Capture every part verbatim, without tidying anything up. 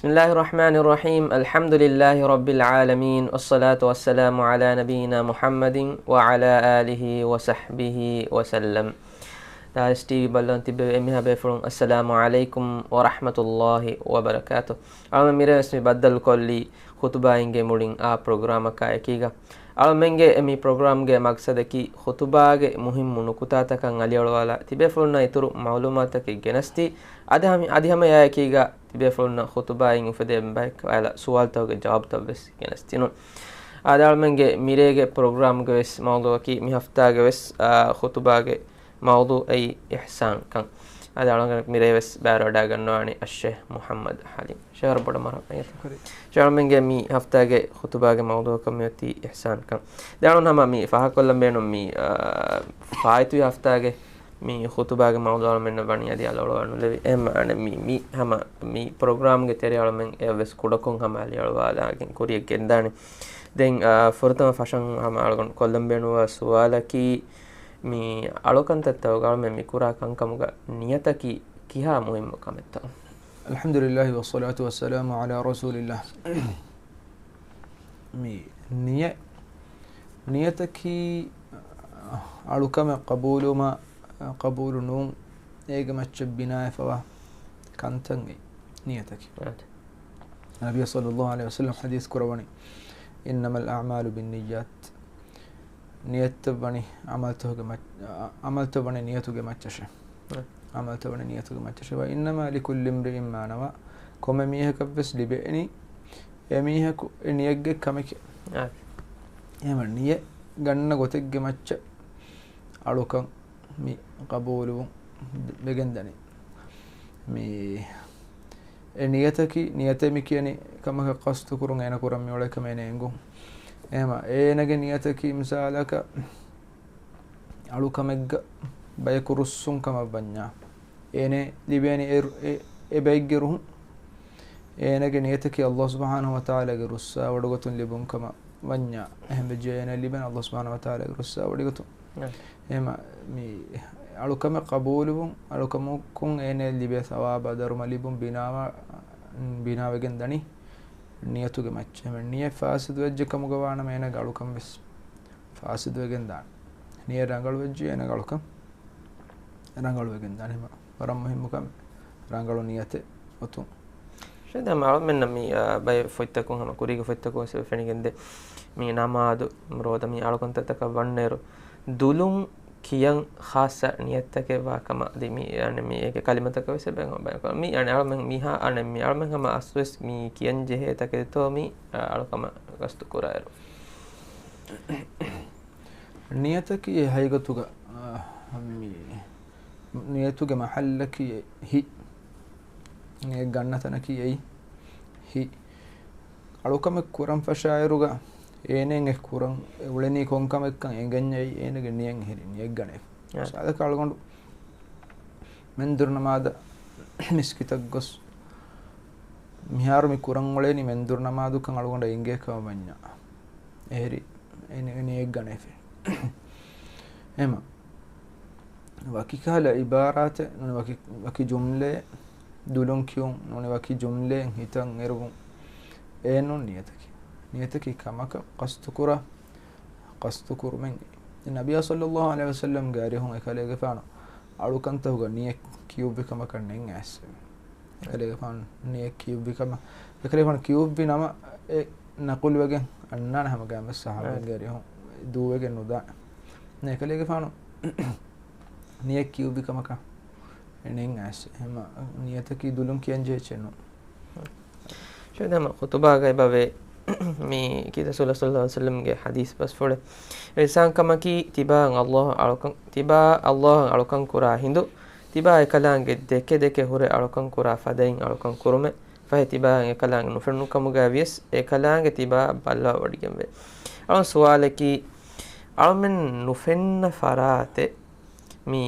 بسم الله الرحمن الرحيم. الحمد لله رب العالمين، والصلاة والسلام على نبينا محمد وعلى آله وصحبه وسلم. ދާއިސް ޓީވީ ބައްލަވަން ތިއްބެވި އެންމެހާ ބޭފުޅުން، އައްސަލާމު ޢަލައިކުމް ވަރަޙްމަތުﷲި ވަބަރަކާތު. އަޅަމެން މިރޭވެސް މި ބައްދަލުކޮށްލީ ޚުތުބާއިންގެ މުޅިން އާ ޕްރޮގްރާމަކާ އެކީގަ. އަޅަމެންގެ މި ޕްރޮގްރާމްގެ މަގްސަދަކީ ޚުތުބާގެ މުހިއްމު ނުކުތާތަކަށް އަލިއަޅުވާލާ ތިބޭފުޅުންނާ އިތުރު މަޢުލޫމާތަކެއް ގެނެސްދީ، އަދި ހަމަ، އަދި ހަމަ އެއާއެކީގަ ތިބޭފުޅުންނަށް ޚުތުބާއިން އުފެދޭ ބައެއް ސުވާލުތަކުގެ ޖަވާބުތައް ވެސް ގެނެސްދިނުން. އާދެ، އަޅަމެންގެ މިރޭގެ ޕްރޮގްރާމްގެ ވެސް މައުޟޫޢަކީ މި ހަފްތާގެ ވެސް، އާ، ޚުތުބާގެ މައުޟޫޢު އެއީ އިޙްސާންކަން. އާދެ، އަޅަމެން މިރޭ ވެސް ބައިވެރިވަޑައިގަންނަވާނީ އައްޝޭޚް މުޙައްމަދު ޙަލީމް. ޝޭޚް ވަރަށް ބޮޑަށް މަރުޙަބާ. ޝޭޚް، އަޅަމެންގެ މި ހަފްތާގެ ޚުތުބާގެ މައުޟޫޢަކަށް މިއޮތީ އިޙްސާންކަން. ދެ އަޅުން ހަމަ މި ފާހަގަކޮށްލަން ބޭނުން މި، އާ، ފާއިތުވި ހަފްތާގެ މި ޚުތުބާގެ މައުޟޫޢު އަޅަމެންނަށް ވަނީ އަދި އަލިއަޅުވާ ނުލެވި. އެހެން އަނެއް މި، މި ހަމަ މި ޕްރޮގްރާމްގެ ތެރެއަށް އަޅަމެން އެއަށް ވެސް ކުޑަކޮށް ހަމަ އަލިއަޅުވާލާގެން ކުރިޔަށް ގެންދާނެ. ދެން، އާ، ފުރަތަމަ ފަށަން ހަމަ އަޅުގަނޑު ކޮށްލަން ބޭނުންވާ ސުވާލަކީ، މި އަޅުކަންތައްތަކުގަ އަޅަމެން މި ކުރާ ކަންކަމުގަ ނިޔަތަކީ ކިހާ މުހިއްމު ކަމެއްތޯ؟ الحمد لله والصلاة والسلام على رسول الله. މި ނިޔަތް، ނިޔަތަކީ އަޅުކަމެއް ޤަބޫލުވުމާ، ޤަބޫލު ނޫން، އޭގެ މައްޗަށް ބިނާވެފަވާ ކަންތައް އެއް ނިޔަތަކީ. ރައިޓް. ނަބިއްޔާ ޞައްލައްލާހު ޢަލައިހި ވަސައްލަމް ޙަދީޘް ކުރައްވަނީ، إنما الأعمال بالنيات. ނިޔަތްތައް ވަނީ ޢަމަލުތަކުގެ މައް-، އަ-، ޢަމަލުތައް ވަނީ ނިޔަތުގެ މައްޗަށޭ. އަ. ޢަމަލުތައް ވަނީ ނިޔަތުގެ މައްޗަށޭ. وإنما لكل امرئ ما نوى. ކޮންމެ މީހަކަށްވެސް ލިބޭނީ އެ މީހަކު އެ ނިޔަތްގެ ކަމެކޭ. އ. އެހެންވެ ނިޔަތް ގަންނަ ގޮތެއްގެ މައްޗަށް އަޅުކަން މި ޤަބޫލުވުން ވެގެންދަނީ. މި އެ ނިޔަތަކީ، ނިޔަތޭ މި ކިޔަނީ ކަމަކަށް ޤަޞްދު ކުރުން އޭނަ ކުރަން މިއުޅޭ ކަމެއް އޭނަ އެނގުން. އެހެމަ އޭނަގެ ނިޔަތަކީ މިސާލަކަށް އަޅުކަމެއްގަ ބަޔަކު ރުއްސުން ކަމަށް ވަންޏާ، އޭނަ ލިބޭނީ އެ ރު-، އެ، އެ ބައެއްގެ ރުހުން. އޭނަގެ ނިޔަތަކީ ﷲ ސުބްޙާނަހޫ ވަތަޢާލާގެ ރުއްސާވޮޑިގަތުން ލިބުން ކަމަށް ވަންޏާ، އެހެންވެއްޖެ އޭނަ ލިބޭނެ ﷲ ސުބްޙާނަހޫ ވަތަޢާލާގެ ރުއްސާވޮޑިގަތުން. އެހެމަ މި އަޅުކަމެއް ޤަބޫލުވުން، އަޅުކަމަކުން އޭނަ ލިބޭ ޘަވާބާ ދަރުމަ ލިބުން ބިނާވާ-، ބިނާވެގެން ދަނީ ނިޔަތުގެ މައްޗަށް. އެހެމަ ނިޔަތް ފާސިދުވެއްޖެ ކަމުގަ ވާނަމަ އޭނަގެ އަޅުކަން ވެސް ފާސިދުވެގެން ދާނެ. ނިޔަތް ރަނގަޅުވެއްޖެ އޭނަގެ އަޅުކަން ރަނގަޅުވެގެން ދާނެ. އެހެމަ ވަރަށް މުހިއްމު ކަމެއް ރަނގަޅު ނިޔަތެއް އޮތުން. ޝޭޚް، ދެން އަޅަމެންނަށް މި، އާ، ބައެއް ފޮތްތަކުން ހަމަ ކުރީގެ ފޮތްތަކުން ވެސް ފެނިގެންދޭ. މި ނަމާދު، ރޯދަ މި އަޅުކަންތައްތަކަށް ވަންނައިރު ދުލުން ކިޔަން ޚާއްޞަ ނިޔަތްތަކެއް ވާ ކަމަށް އަދި މި، އަނެއް މި އޭގެ ކަލިމަތަކަށް ވެސް އެބަ ބަޔާން ކުރަން. މި އަނެއް އަޅަމެން މިހާ އަނެއް މި އަޅަމެން ހަމަ އަސްލުވެސް މި ކިޔަން ޖެހޭ ތަކެތިތޯ މި، އާ، އަޅުކަމަށް ގަސްތު ކުރާއިރު. ނިޔަތަކީ ހަގީގަތުގަ، އާ، މި ނިޔަތުގެ މަޙައްލަކީ ހިތް. ނިޔަތް ގަންނަ ތަނަކީ އެއީ ހިތް. އަޅުކަމެއް ކުރަން ފަށާއިރުގަ އޭނައަށް އެ ކުރަން އެ އުޅެނީ ކޮން ކަމެއްކަން އެނގެންޏާ އޭނަގެ ނިޔަތް އެހެރީ ނިޔަތް ގަނެ. އާ. މިސާލަކަށް އަޅުގަނޑު މެންދުރު ނަމާދަށް މިސްކިތަށް ގޮސް މިހާރު މި ކުރަން އުޅެނީ މެންދުރު ނަމާދުކަން އަޅުގަނޑަށް އެނގޭ ކަމަށް ވަންޏާ. އެހެރީ އެ ނި-، ނިޔަތް ގަނެފި. އެހެމަ ވަކި ކަހަލަ އިބާރާތެއް ނޫނީ ވަކި، ވަކި ޖުމްލައެއް ދުލުން ކިޔުން ނޫނީ ވަކި ޖުމްލައެއް ހިތަށް އެރުވުން އެއް ނޫން ނިޔަތަކީ. ނިޔަތަކީ ކަމަކަށް ޤަސްދު ކުރާ، ޤަސްދު ކުރުމެއް. ނަބިއްޔާ ޞައްލައްލާހު ޢަލައިހި ވަސައްލަމްގެ އަރިހުން އެކަލޭގެފާނު އަޅުކަންތަކުގަ ނިޔަތް ކިޔުއްވި ކަމަކަށް ނެތް އައިސް. އެކަލޭގެފާނު ނިޔަތް ކިޔުއްވި ކަމަށް، އެކަލޭގެފާނު ކިޔުއްވި ނަމަ އެ ނަޤުލުވެގެން އަންނާނެ ހަމަ ގާތް ވެސް ޞަޙާބީންގެ އަރިހުން ދޫވެގެން ނުދާނެ. އެކަލޭގެފާނު ނިޔަތް ކިޔުއްވި ކަމަކަށް ނެތް އައިސް. އެހެމަ ނިޔަތަކީ ދުލުން ކިޔަން ޖެހޭ އެއްޗެއް ނޫން. ޝޭޚް، ދެން ހަމަ ޚުތުބާގައި ބަވޭ މި ކީރިތި ރަސޫލާ ޞައްލައްލާހު ޢަލައިހި ވަސައްލަމްގެ ޙަދީޘް ބަސްފުޅެއް. އިޙްސާންކަމަކީ ތިބާއަށް ﷲ އަޅުކަން، ތިބާ ﷲ އަށް އަޅުކަން ކުރާ ހިނދު، ތިބާ އެކަލާނގެ ދެކެ ދެކެ ހުރެ އަޅުކަން ކުރާ ފަދައިން އަޅުކަން ކުރުމެއް. ފަހެ ތިބާއަށް އެކަލާނގެ ނުފެނުނު ކަމުގައި ވިޔަސް އެކަލާނގެ ތިބާ ބައްލަވަވަޑިގެންވޭ. އަޅުން ސުވާލަކީ، އަޅުމެން ނުފެންނަ ފަރާތެއް މި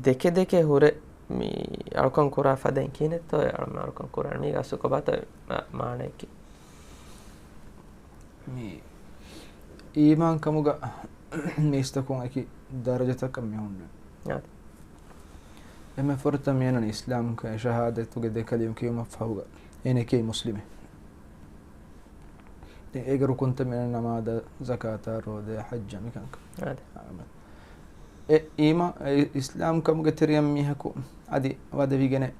ދެކެ ދެކެ ހުރެ މި އަޅުކަން ކުރާ ފަދައިން ކިހިނެއްތޯ އަޅުމެން އަޅުކަން ކުރާނީ؟ މީގެ އަސްލު ކޮބާތޯ މާ-، މާނަޔަކީ؟ މި އީމާން ކަމުގަ މީސްތަކުން އެކި ދަރަޖަތަކަށް މި ހުންނެވި. އާދެ. އެންމެ ފުރަތަމަ މިއަންނަނީ އިސްލާމް ކަ-، ޝަހާދަތުގެ ދެ ކަލިމަ ކިޔުމަށް ފަހުގަ. އޭނައަކީ މުސްލިމެއް. ދެން އޭގެ ރުކުންތައް މިއަންނަ ނަމާދަށް، ޒަކާތަށް، ރޯދައަށް، ޙައްޖަށް މިކަންކަން. އާދެ. އެ އީމާ-، އެ އިސްލާމްކަމުގެ ތެރެއަށް މީހަކު އަދި ވަދެވިގެނެއް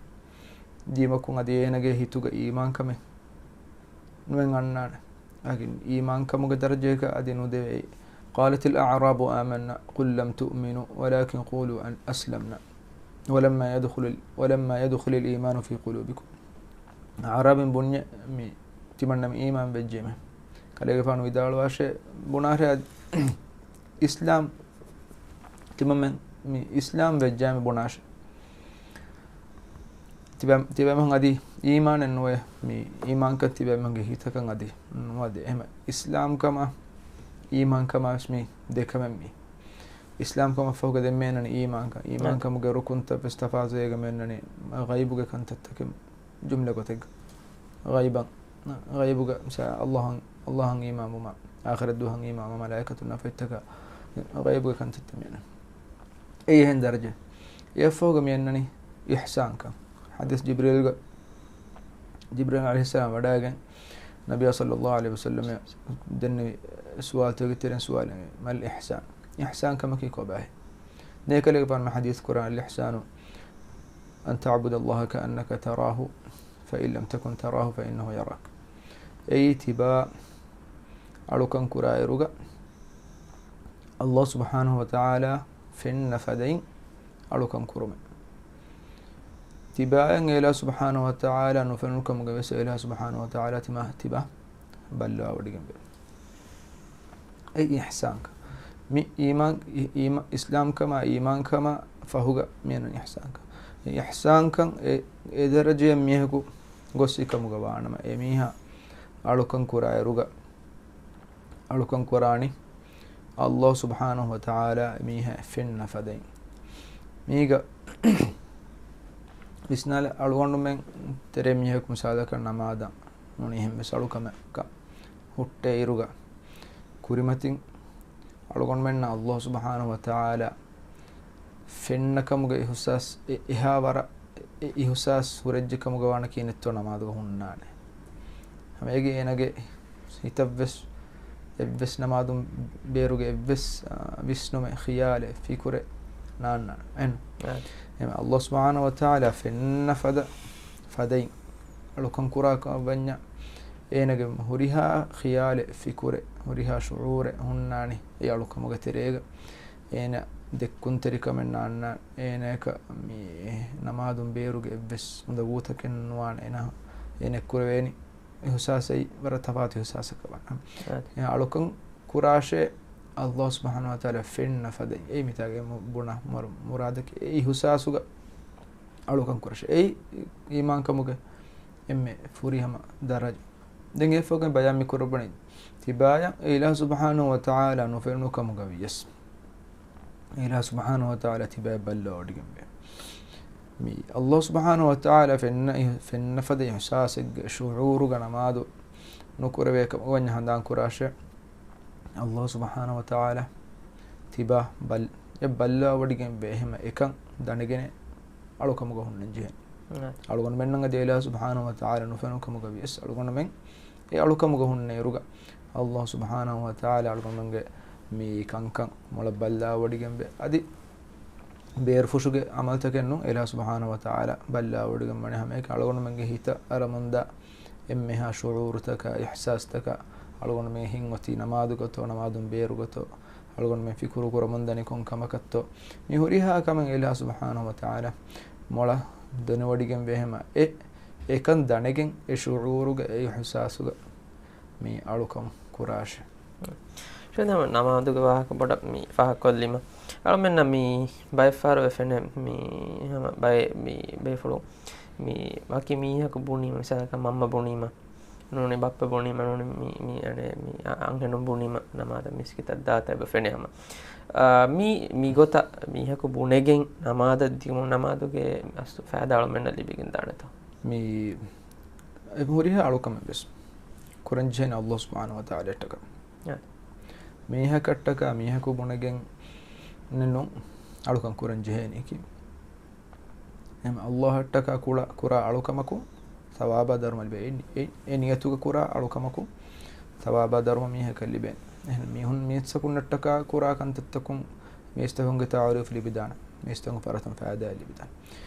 ދިޔުމަކުން އަދި އޭނަގެ ހިތުގަ އީމާންކަމެއް ނުވެން އަންނާނެ. އަކި އީމާންކަމުގެ ދަރަޖައަކަށް އަދި ނުދެވޭ. قالت الأعراب آمنا قل لم تؤمنوا ولكن قولوا أن-، أسلمنا ولما يدخل ال-، ولما يدخل الإيمان في قلوبكم. އަޢްރާބީން ބުންޏެ މި ތިމަންނަމެ އީމާން ވެއްޖެމެ. ކަލޭގެފާނު ވިދާޅުވާށޭ، ބުނާށޭ އަދި އިސްލާމް ތިމަންމެން މި އިސްލާމް ވެއްޖާމެ ބުނާށޭ. ތިބެ-، ތިބެމެން އަދި އީމާނެއް ނުވޭ، މި އީމާންކަން ތިބެމެންގެ ހިތަކަށް އަދި ނުވަދޭ. އެހެމަ އިސްލާމްކަމާ، އީމާންކަމާ ވެސް މި ދެކަމެއް މި. އިސްލާމްކަމަށް ފަހުގަ ދެން މޭންނަނީ އީމާންކަން. އީމާންކަމުގެ ރުކުންތައް ވެސް ތަފާތު އޭގަ މޭންނަނީ ޣައިބުގެ ކަންތައްތަކެއް ޖުމްލަ ގޮތެއްގަ. ޣައިބަށް، ޣައިބުގަ މިސާ ﷲ އަށް، ﷲ އަށް އީމާންވުމާ، އާޚިރަތް ދުވަހަށް އީމާންވުމާ، މަލާއިކަތުންނާ ފޮތްތަކާ، ޣައިބުގެ ކަންތައްތައް މިއަންނަނީ. އެއީ އެހެން ދަރަޖަ. އެއަށްފަހުގަ މިއަންނަނީ އިޙްސާންކަން. ޙަދީޘް ޖިބްރީލްގަ، ޖިބްރީލް ޢަލައިހިއްސަލާމް ވަޑައިގެން ނަބިއްޔާ ޞައްލައްލާހު ޢަލައިހި ވަސައްލަމަށް ދެންނެވި ސުވާލުތަކުގެ ތެރެއިން ސުވާލެއް، مَا الْإِحْسَانُ؟ އިޙްސާންކަމަކީ ކޮބާހޭ؟ ދެން އެކަލޭގެފާނު ޙަދީޘް ކުރާ، الْإِحْسَانُ أَنْ تَعْبُدَ اللَّهَ كَأَنَّكَ تَرَاهُ فَإِنْ لَمْ تَكُنْ تَرَاهُ فَإِنَّهُ يَرَاكَ. އެއީ ތިބާ އަޅުކަން ކުރާއިރުގަ ﷲ ސުބްޙާނަހޫ ވަތަޢާލާ ފެންނަ ފަދައިން އަޅުކަން ކުރުމެއް. ތިބާއަށް އެ އިލާހު ސުބްޙާނަހޫ ވަތަޢާލާ ނުފެނުނު ކަމުގަ ވެސް އެ އިލާހު ސުބްޙާނަހޫ ވަތަޢާލާ ތިމާ ތިބާ ބައްލަވާވޮޑިގެންވޭ. އެ އިޙްސާންކަން. މި އީމާން، އި-، އީމާ-، އިސްލާމްކަމާ، އީމާންކަމާ ފަހުގަ މިއަންނަނީ އިޙްސާންކަން. އެ އިޙްސާންކަން އެ، އެ ދަރަޖަޔަށް މީހަކު ގޮސް އެކަމުގަ ވާނަމަ، އެ މީހާ އަޅުކަން ކުރާއިރުގަ، އަޅުކަން ކުރާނީ ﷲ ސުބްޙާނަހޫ ވަތަޢާލާ މީހާ ފެންނަ ފަދައިން. މީގަ ވިސްނާލަ، އަޅުގަނޑުމެން ތެރޭ މީހަކު މިސާލަކަށް ނަމާދަށް ނޫނީ އެހެން ވެސް އަޅުކަމަކަށް ހުއްޓޭ އިރުގަ ކުރިމަތިން އަޅުގަނޑުމެންނަށް ﷲ ސުބްޙާނަހޫ ވަތަޢާލާ ފެންނަ ކަމުގެ އިޙުސާސް އެ އެހާ ވަރަށް އެ އިޙުސާސް ހުރެއްޖެ ކަމުގަ ވާނެ ކިހިނެއްތޯ ނަމާދުގަ ހުންނާނެ. ހަމައެގެ އޭނަގެ ހިތަށްވެސް އެއްވެސް ނަމާދުން ބޭރުގެ އެއްވެސް، އާ، ވިސްނުމެއް، ޚިޔާލެއް، ފިކުރެއް ނާންނާނެ. އެން؟ އާ. އެހެން ﷲ ސުބްޙާނަހޫ ވަތަޢާލާ ފެންނަ ފަދަ ފަދައިން އަޅުކަން ކުރާ ކަމަށް ވަންޏާ، އޭނަގެ ހުރިހާ ޚިޔާލެއް، ފިކުރެއް، ހުރިހާ ޝުޢޫރެއް ހުންނާނީ އެ އަޅުކަމުގެ ތެރޭގަ. އޭނަ ދެއްކުންތެރިކަމެއް ނާންނާނެ. އޭނަޔަކަށް މި ނަމާދުން ބޭރުގެ އެއްވެސް އުނދަގޫތަކެއް ނުވާނެ. އޭނަ، އޭނަ ކުރެވޭނީ އިޙުސާސް އެއީ ވަރަށް ތަފާތު އިޙުސާސަކަށް ވާނެ. އާދެ. އެ އަޅުކަން ކުރާށޭ، ﷲ ސުބްޙާނަހޫ ވަތަޢާލާ ފެންނަ ފަދައިން. އެއީ މިތާގެ މު-، ބުނާ މަރު-، މުރާދަކީ އެ އިޙުސާސުގަ އަޅުކަން ކުރަށޭ. އެއީ އީމާންކަމުގެ އެންމެ ފުރިހަމަ ދަރަޖަ. ދެން އެފޮގެ ބަޔާން މި ކުރައްވަނީ ތިބާޔަށް އެ އިލާހު ސުބްޙާނަހޫ ވަތަޢާލާ ނުފެނުނު ކަމުގަ ވިޔަސް، އެ އިލާހު ސުބްޙާނަހޫ ވަތަޢާލާ ތިބާޔަށް ބައްލަވާވޮޑިގެންވޭ. މި ﷲ ސުބްޙާނަހޫ ވަތަޢާލާ ފެންނަ، ފެންނަ ފަދަ އިޙުސާސެއްގެ ޝުޢޫރުގަ ނަމާދު ނުކުރެވޭ ކަމަށް ވަންޏާ ހަނދާން ކުރާށޭ. ﷲ ސުބްޙާނަހޫ ވަތަޢާލާ ތިބާ ބައްލަ-، އެ ބައްލަވާވޮޑިގެންވޭ. އެހެމަ އެކަން ދަނެގެނެއް އަޅުކަމުގަ ހުންނަން ޖެހޭ. އަޅުގަނޑުމެންނަށް އަދި އިލާހު ސުބްޙާނަހޫ ވަތަޢާލާ ނުފެނުނު ކަމުގަ ވިޔަސް އަޅުގަނޑުމެން އެ އަޅުކަމުގަ ހުންނަ އިރުގަ، ﷲ ސުބްޙާނަހޫ ވަތަޢާލާ އަޅުގަނޑުމެންގެ މި ކަންކަން މޮޅަށް ބައްލަވާވޮޑިގެންވޭ. އަދި ބޭރުފުށުގެ ޢަމަލުތަކެއް ނޫން، އިލާހު ސުބްޙާނަހޫ ވަތަޢާލާ ބައްލަވާވޮޑިގެންވާނެ. ހަމައެކަނި އަޅުގަނޑުމެންގެ ހިތަށް އަރަމުންދާ އެންމެހާ ޝުޢޫރުތަކާ، އިޙްސާސްތަކާ، އަޅުގަނޑުމެން ހިތްއޮތީ ނަމާދުގަތޯ، ނަމާދުން ބޭރުގަތޯ، އަޅުގަނޑުމެން ފިކުރު ކުރަމުންދަނީ ކޮން ކަމަކަށްތޯ، މި ހުރިހާ ކަމެއް އިލާހު ސުބްޙާނަހޫ ވަތަޢާލާ މޮޅަށް ދެނެވޮޑިގެންވޭ. ހަމަ އެ، އެކަން ދަނެގެން އެ ޝުޢޫރުގަ، އެ އިޙްސާސުގަ މި އަޅުކަން ކުރާށޭ. ޝަހީދު ހަމަ ނަމާދުގެ ވާހަކަ ބޮޑަށް މި ފާހަގަކޮށްލީމަ، އަޅުމެންނަށް މި ބައެއްފަހަރު އެ ފެނޭ މި ހަމަ ބައެއް މި ބޭފުޅުން މި ވަކި މީހަކު ބުނީމަ، މިސާލަކަށް މަންމަ ބުނީމަ، ނޫނީ ބައްޕަ ބުނީމަ، ނޫނީ މި، މި އަނެއް މި އަ-، އަންހެނުން ބުނީމަ ނަމާދަށް މިސްކިތަށް ދާތާ އެބަ ފެނޭ ހަމަ. އާ، މި، މި ގޮތަށް މީހަކު ބުނެގެން ނަމާދަށް ދިޔުމުން ނަމާދުގެ އަސްލު ފައިދާ އަޅުމެންނަށް ލިބިގެން ދާނެތޯ؟ މި އެ ހުރިހާ އަޅުކަމެއް ވެސް ކުރަން ޖެހޭނެ ﷲ ސުބްޙާނަހޫ ވަތަޢާލާއަށްޓަކާ. އާ. މީހަކަށްޓަކާ މީހަކު ބުނެގެން ނޫން އަޅުކަން ކުރަން ޖެހޭނީކީ. އެހެން ﷲ އަށްޓަކާ ކުޅަ-، ކުރާ އަޅުކަމަކު ޘަވާބާ ދަރުމަ ލިބޭ. އެ، އެ، އެ ނިޔަތުގަ ކުރާ އަޅުކަމަކުން ޘަވާބާ ދަރުމަ މީހަކަށް ލިބޭނެ. އެހެން މީހުން މީސްތަކުންނަށްޓަކާ ކުރާ ކަންތައްތަކުން މީސްތަކުންގެ ތަޢުރީފު ލިބިދާނެ. މީސްތަކުން ފަރާތުން ފައިދާއެއް ލިބިދާނެ.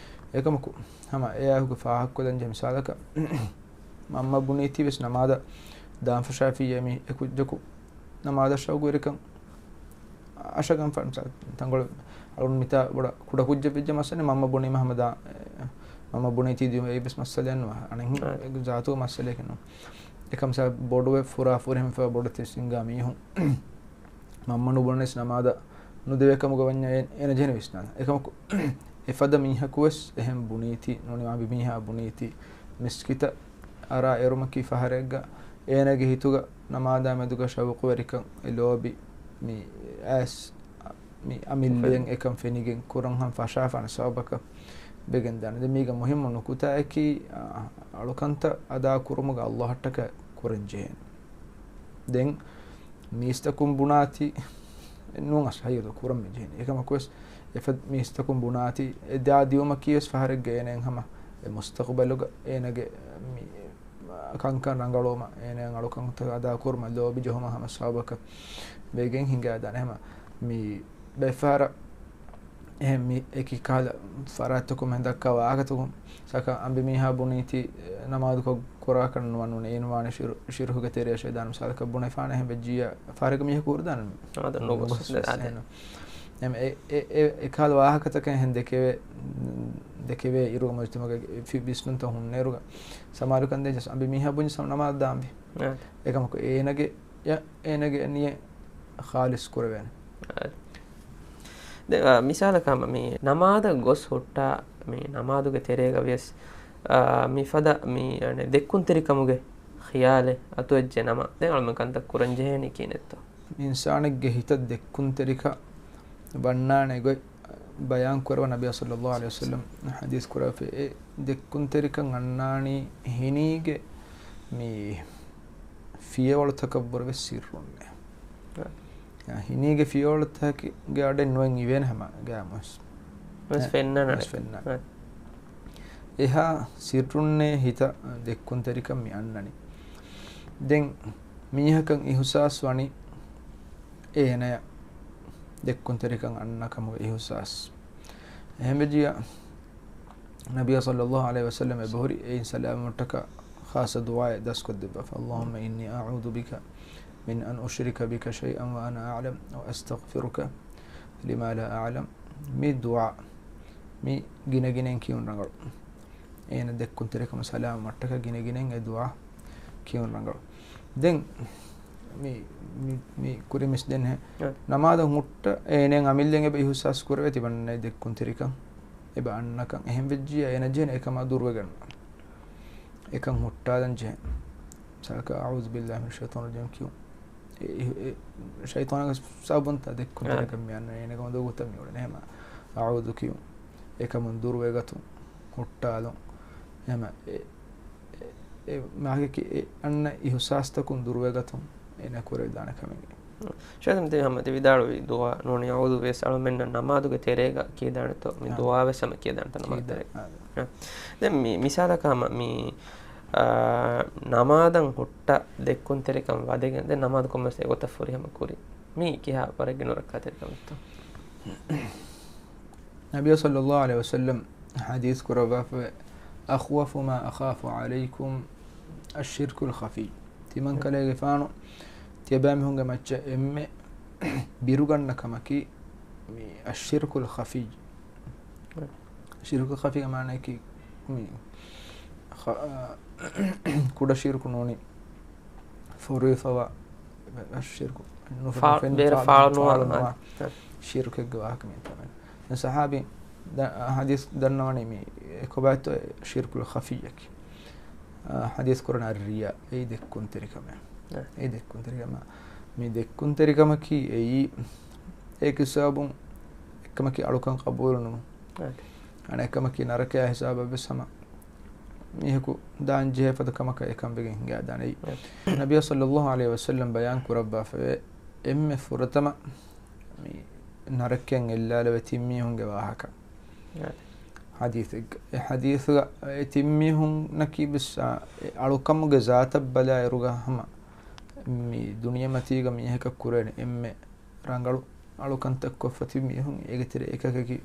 އެކަމަކު، ހަމަ އެއާއެކު ފާހަގަކޮށްލަންޖެހޭ މިސާލަކަށް، މަންމަ ބުނީތީވެސް ނަމާދަށް ދާން ފަށާފިއްޔާ މީ އެކުއްޖަކު ނަމާދަށް ޝައުގުވެރިކަން އަށަގަން ފަ-، މިސާލު، ތަންކޮޅެއް އަޅުން މިތާ ބޮޑަށް ކުޑަކުއްޖެއް ވެއްޖެ މައްސަލަ މަންމަ ބުނީމަ ހަމަ ދާ-، އެ، މަންމަ ބުނީތީ ދިޔުމަށް އެއީވެސް މައްސަލައެއް ނުވާ. އަނެއް ހަމަ އާ. އެ ޒާތުގެ މައްސަލައެކެއް ނޫން. އެކަމަ މިސާލު ބޮޑުވެ ފުރާ ފުރިހަމަ ފަ ބޮޑެތި ސިންގާ މީހުން މަންމަ ނުބުނަނީސް ނަމާދަށް ނުދެވޭ ކަމުގަ ވަންޏާ އޭ-، އޭނަ ޖެހެނީ ވިސްނާލަން. އެކަމަކު އެފަދަ މީހަކުވެސް އެހެން ބުނީތީ ނޫނީ އަނބިމީހާ ބުނީތީ މިސްކިތަށް އަރާ އެރުމަކީ ފަހަރެއްގަ އޭނަގެ ހިތުގަ ނަމާދާ މެދުގަ ޝައުޤުވެރިކަން އެ ލޯބި މި އައިސް މި އަމިއްލައިން އެކަން ފެނިގެން ކުރަން ހަމަ ފަށާފާނެ ސަބަބަކަށް ވެގެން ދާނެ. ދެން މީގަ މުހިއްމު ނުކުތާއަކީ، އާ، އަޅުކަންތައް އަދާ ކުރުމުގަ އައްލާހަށްޓަކާ ކުރަން ޖެހޭނެ. ދެން މީސްތަކުން ބުނާތީ ނޫން އަސް ހައްޔަދު ކުރަން މި ޖެހެނީ. އެކަމަކުވެސް އެފަދަ މީސްތަކުން ބުނާތީ އެ ދާ ދިޔުމަކީވެސް ފަހަރެއްގަ އޭނައަށް ހަމަ އެ މުސްތަޤުބަލުގަ އޭނަގެ މި ކަންކަން ރަނގަޅުވުމަށް، އޭނައަށް އަޅުކަންތައް އަދާ ކުރުމަށް ލޯބި ޖެހުމަށް ހަމަ ސަބަބަކަށް ވެގެން ހިނގާދާނެ. ހަމަ މި ބައެއްފަހަރަށް އެހެން މި އެކި ކަހަލަ ފަރާތްތަކުން މެ ދައްކާ ވާހަކަތަކުން ސަކަ އަނބިމީހާ ބުނީތީ ނަމާދުކޮށް ކުރާކަށް ނުވަން ނޫން އޭނު ވާނެ ޝިރު-، ޝިރުކުގެ ތެރެއަށް ޝައިޠާނު މިސާލަކަށް ބުނެފާނެ އެހެން ވެއްޖިއްޔާ ފަހަރެއްގަ މީހަކު ހުރެދާނެ. އާދެ، ނުގޮސް އާދެ. އެހެން އެ، އެ، އެ، އެކަހަލަ ވާހަކަތަކެއް އެހެން ދެކެވޭ، ދެކެވޭ އިރުގަ މުޖްތަމަޢުގަ ފި-، ވިސްނުންތައް ހުންނައިރުގަ ސަމާލުކަން ދޭ ޖަސް އަނބިމީހާ ބުންޏަސް ނަމާދު ދާންވީ. އާދެ. އެކަމަކު އޭނަގެ ޔަ އޭނަގެ ނިޔަތް ޚާލިޞް ކުރެވޭނެ. އާދެ. ދެ-، އާ، މިސާލަކަށް ހަމަ މި ނަމާދަށް ގޮސް ހުއްޓާ މި ނަމާދުގެ ތެރޭގަ ވިޔަސް، އާ، މިފަދަ މި، އަނެއް، ދެއްކުންތެރިކަމުގެ ޚިޔާލެއް އަތުވެއްޖެ ނަމަ، ދެން އަޅުމެން ކަންތައް ކުރަން ޖެހޭނީ ކިހިނެއްތޯ؟ އިންސާނެއްގެ ހިތަށް ދެއްކުންތެރިކަން ވަންނާނެ ގޮތް ބަޔާން ކުރައްވާ ނަބިއްޔާ ޞައްލައްލާހު ޢަލައިހި ވަސައްލަމް ޙަދީޘް ކުރައްވާފައި، އެ ދެއްކުންތެރިކަން އަންނާނީ ހިނީގެ މި ފިޔަވަޅުތަކަށްވުރެވެސް ސިއްރުންނޭ. އަ، ހިނީގެ ފިޔަވަޅުތަކެއްގެ އަޑެއް ނުވެން އިވޭނެ ހަމަ ގާމުސް. ވެސް އެ، ފެންނަން ވެސް އަޑެއް. ފެންނަން. އަ. އެހާ ސިއްރުންނޭ ހިތަށް ދެއްކުންތެރިކަން މި އަންނަނީ. ދެން މީހަކަށް އިހުސާސް ވަނީ އޭނަޔަށް ދެއްކުންތެރިކަން އަންނަ ކަމުގެ އިހުސާސް. އެހެންވެއްޖިއްޔާ ނަބިއްޔާ ޞައްލައްލާހު ޢަލައިހި ވަސައްލަމް އެބަހުރި އެއިން ސަލާމަތްވުމަށްޓަކާ ޚާއްޞަ ދުޢާއެއް ދަސްކޮށްދެއްވާފަ. اللهم إني أعوذ بك من أن أشرك بك شيئا وأنا أعلم وأستغفرك لما لا أعلم. މި ދުޢާ މި ގިނަގިނައިން ކިޔުން ރަނގަޅު. އޭނަ ދެއްކުންތެރިކަމުން ސަލާމަތްވުމަށްޓަކާ ގިނަގިނައިން އެ ދުޢާ ކިޔުން ރަނގަޅު. ދެން މި، މި، މި ކުރިން މިސް ދެން ހެ-، އެ. ނަމާދަށް ހުއްޓަ އޭނައަށް އަމިއްލައަށް އެބަ އިހުސާސް ކުރެވޭ ތިމަންނައަށް ދެއްކުންތެރިކަން އެބަ އަންނަކަން. އެހެން ވެއްޖިއްޔާ އޭނަ ޖެހޭނެ އެކަމާ ދުރުވެގަންނަ. އެކަން ހުއްޓާލަން ޖެހޭ. މިސާލަކަށް، أعوذ بالله من الشيطان الرجيم ކިޔުން. އެ، އެ، އެ، ޝައިޠާނާގެ ސަބަބުންތާ ދެއްކުންތެރިކަން އާ. މި އަންނަ އޭނަގެ އުނދަގޫތައް މި އުޅެނީ. ހަމަ، أعوذ ކިޔުން. އެކަމުން ދުރުވެގަތުން، ހުއްޓާލުން. ހަމަ، އެ، އެ، އެ، މާގެކި އެ އަންނަ އިހުސާސްތަކުން ދުރުވެގަތުން އޭނަ ކުރެވިދާނެ ކަމެއް. ޝައިޚް ތި ހަމަ ތި ވިދާޅުވި ދުޢާ ނޫނީ އަޢޫޛު ވެސް އަޅުމެންނަށް ނަމާދުގެ ތެރޭގަ ކިޔަދާނެތޯ؟ މި އާ. ދުޢާ ވެސް ހަމަ ކިޔަދާނެތޯ ނަމާދު ކިޔަދާ-، ތެރޭގަ؟ އާ. އާ. ދެން މި-، މިސާލަކަށް ހަމަ މި، އާ، ނަމާދަށް ހުއްޓަ ދެއްކުންތެރިކަން ވަދެގެން ދެން ނަމާދު ކޮންމެސް އެގޮތަށް ފުރިހަމަ ކުރި. މީ ކިހާ ވަރެއްގެ ނުރައްކާތެރިކަމެއްތޯ؟ ނަބިއްޔާ ޞައްލައްލާހު ޢަލައިހި ވަސައްލަމް ޙަދީޘް ކުރައްވާފައި، أخوف ما أخاف عليكم الشرك الخفي. ތިމަން ކަލޭގެފާނު ތިޔަބައިމީހުންގެ މައްޗަށް އެންމެ ބިރުގަންނަ ކަމަކީ މި الشرك الخفي. ޝިރުކު ޚަފީގެ މާނައަކީ މި ޚަ-، ކުޑަ ޝިރުކު ނޫނީ ފޮރުވިފަވާ ޝިރުކު ނުފެން-، ފާ-، ފެން-، ބޭރަށް ފާޅު ފާޅު ނުވާ، ނުވާ އާ. ޝިރުކެއްގެ ވާހަކަ މި ތަމަން. ދެން ސަހާބީ ދަ-، ޙަދީޘް ދަންނަވަނީ މި އެކޮބާތޯ ޝިރުކުލް ޚަފީއަކީ. އާ، ޙަދީޘް ކުރަން އައްރިޔާ، އެއީ ދެއްކުންތެރިކަމެއް. އެ. އެއީ ދެއްކުންތެރިކަމެއް. މި ދެއްކުންތެރިކަމަކީ އެއީ، އޭގެ ސަބަބުން އެއްކަމަކީ އަޅުކަން ޤަބޫލު ނުވުން. އެ. އަނެއްކަމަކީ ނަރަކަޔާ ހިސާބަށް ވެސް ހަމަ މީހަކު ދާން ޖެހޭ ފަދަ ކަމަކަށް އެކަން ވެގެން ހިނގާދާނެ. އެ. ނަބިއްޔާ ޞައްލައްލާހު ޢަލައިހި ވަސައްލަމް ބަޔާން ކުރައްވާފައިވޭ އެންމެ ފުރަތަމަ މި ނަރަކައިން އެއްލާލެވޭ ތިން މީހުންގެ ވާހަކަ. އެ. ޙަދީޘެއްގަ. އެ ޙަދީޘްގަ އެ ތިން މީހުންނަކީ ވެސް، އާ، އެ އަޅުކަމުގެ ޒާތަށް ބަލާއިރުގަ ހަމަ މި ދުނިޔެމަތީގަ މީހަކަށް ކުރެވޭނެ އެންމެ ރަނގަޅު އަޅުކަންތައް ކޮށްފަ ތިބި މީހުން އޭގެ ތެރޭ އެކަކަކީ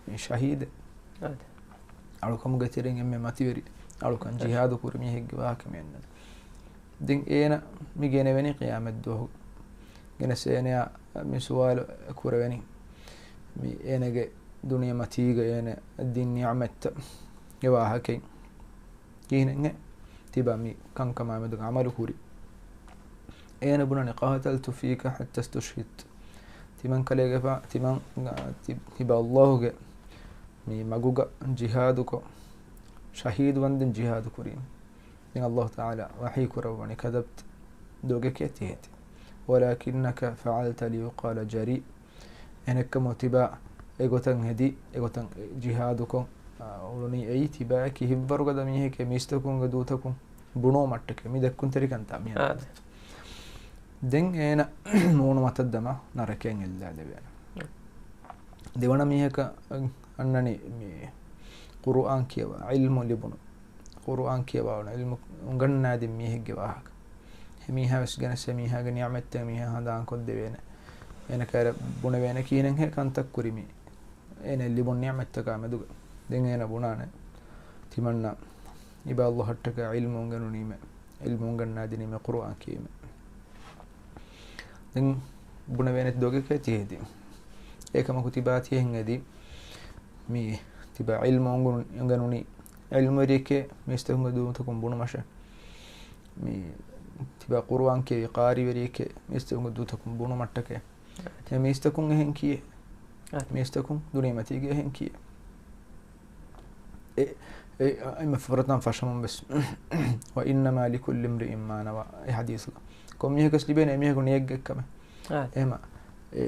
މި ޝަހީދެއް. އާދެ. އަޅުކަމުގެ ތެރެއިން އެންމެ މަތިވެރި އަޅުކަން ޖިހާދު ކުރި މީހެއްގެ ވާހަކަ މި އަންނަނީ. ދެން އޭނަ މި ގެނެވެނީ ޤިޔާމަތްދުވަހު. ގެނެސް އޭނަޔާ މި ސުވާލު ކުރެވެނީ. މި އޭނަގެ ދުނިޔެމަތީގަ އޭނަ ދިން ނިޢުމަތްތައް އެ ވާހަކައިން. ކިހިނެއްހޭ ތިބާ މި ކަންކަމާ މެދުގަ ޢަމަލު ކުރީ؟ އޭނަ ބުނަނީ، "قاتلت فيك حتى استشهدت." ތިމަން ކަލޭގެފާ، ތިމަން، ތި-، ތިބާ ﷲ ގެ މި މަގުގަ ޖިހާދުކޮށް، ޝަހީދު ވަންދެން ޖިހާދު ކުރީ. ދެން ﷲ ތަޢާލާ ވަޙީ ކުރައްވަނީ، "كذبت." ދޮގެކޭ ތި ހެދީ. "ولكنك فعلت ليقال جريء." އެހެނެއްކަމު ތިބާ އެގޮތަށް ހެދީ، އެގޮތަށް ޖިހާދުކޮށް، އާ، އުޅުނީ އެއީ ތިބާއަކީ ހިތްވަރުގަދަ މީހެކޭ މީސްތަކުންގެ ދޫތަކުން ބުނުވުމަށްޓަކައި. މި ދެއްކުންތެރިކަންތާ މި އާ. ދެން އޭނަ މޫނު މަތަށް ދަމާ ނަރަކައިން އެއްލާލެވޭނެ. ދެވަނަ މީހަކަށް އަންނަނީ މި ޤުރުއާން ކިޔަވާ، ޢިލްމު ލިބުނު، ޤުރުއާން ކިޔަވާ އުޅުނު، ޢިލްމު އުނގަންނާދިން މީހެއްގެ ވާހަކަ. އެ މީހާ ވެސް ގެނެސް އެ މީހާގެ ނިޢުމަތްތައް މީހާ ހަނދާންކޮށްދެވޭނެ. އޭނަ ކައިރަށް ބުނެވޭނެ ކިހިނެއްހޭ ކަންތައް ކުރި މި އޭނަ ލިބުނު ނިޢުމަތްތަކާ މެދުގަ. ދެން އޭނަ ބުނާނެ، ތިމަންނަ ތިބާ ﷲ އަށްޓަކާ ޢިލްމު އުނގެނުނީމޭ، ޢިލްމު އުނގަންނާދިނީމޭ، ޤުރުއާން ކިޔީމޭ. ދެން ބުނެވޭނެ ދޮގެކޭ ތި ހެދީ. އެކަމަކު ތިބާ ތިހެން ހެދީ. މި ތިބާ ޢިލްމު އުނގަނު-، އުނގަނުނީ ޢިލްމުވެރިއެކޭ މީސްތަކުންގެ ދޫތަކުން ބުނުމަށެ. މި ތިބާ ޤުރުއާން ކިޔެވި ޤާރީވެރިއެކޭ މީސްތަކުންގެ ދޫތަކުން ބުނުމަށްޓަކައި. އެ މީސްތަކުން އެހެން ކިޔޭ. އަ. މީސްތަކުން ދުނިޔެމަތީގަ އެހެން ކިޔޭ. އެ، އެ، އެ، އެ ފުރަތަމަ ފަށަމުން ވެސް، "وإنما لكل امرئ ما نوى" އެ ޙަދީޘުގަ. ކޮންމީހަކަސް ލިބޭނެ އެމީހަކު ނިޔަތްގަ އެއްކަމެއް. އާ. އެހެމަ، އެ،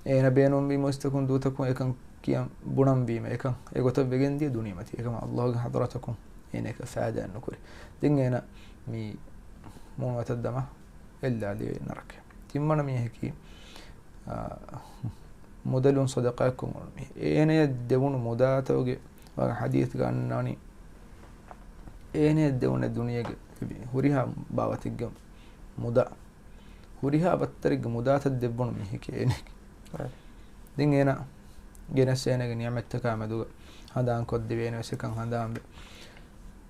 އޭނަ ބޭނުންވީ މީސްތަކުން ދޫތަކުން އެކަން ކިޔަން ބުނަންވީމަ، އެކަން އެގޮތަށް ވެގެން ދިޔަ ދުނިޔެމަތީ. އެކަމަ ﷲ ގެ ޙަޟްރަތަކުން އޭނަ އެކަށް ފައިދާއެއް ނުކުރި. ދެން އޭނަ މި މޫނު މަތަށް ދަމާ އެއްލާލެވޭ ނަރަކައަށް. ތިންވަނަ މީހަކީ، އާ، މުދަލުން ޞަދަޤާތްކޮށް އުޅުނު މީހެއް. އޭނަޔަށް ދެވުނު މުދާތަކުގެ ވާހަކަ ޙަދީޘްގަ އަންނާނީ، އޭނަޔަށް ދެވުނެ ދުނިޔޭގެ ހުރިހާ ބާވަތެއްގެ މުދާ، ހުރިހާ ބައްތަރެއްގެ މުދާތައް ދެއްވުނު މީހެކޭ އޭނަ. އާ. ދެން އޭނަ ގެނެސް އޭނަގެ ނިޢުމަތްތަކާ މެދުގަ ހަނދާންކޮށްދެވޭނެ ވެސް އެކަން ހަނދާންވެ.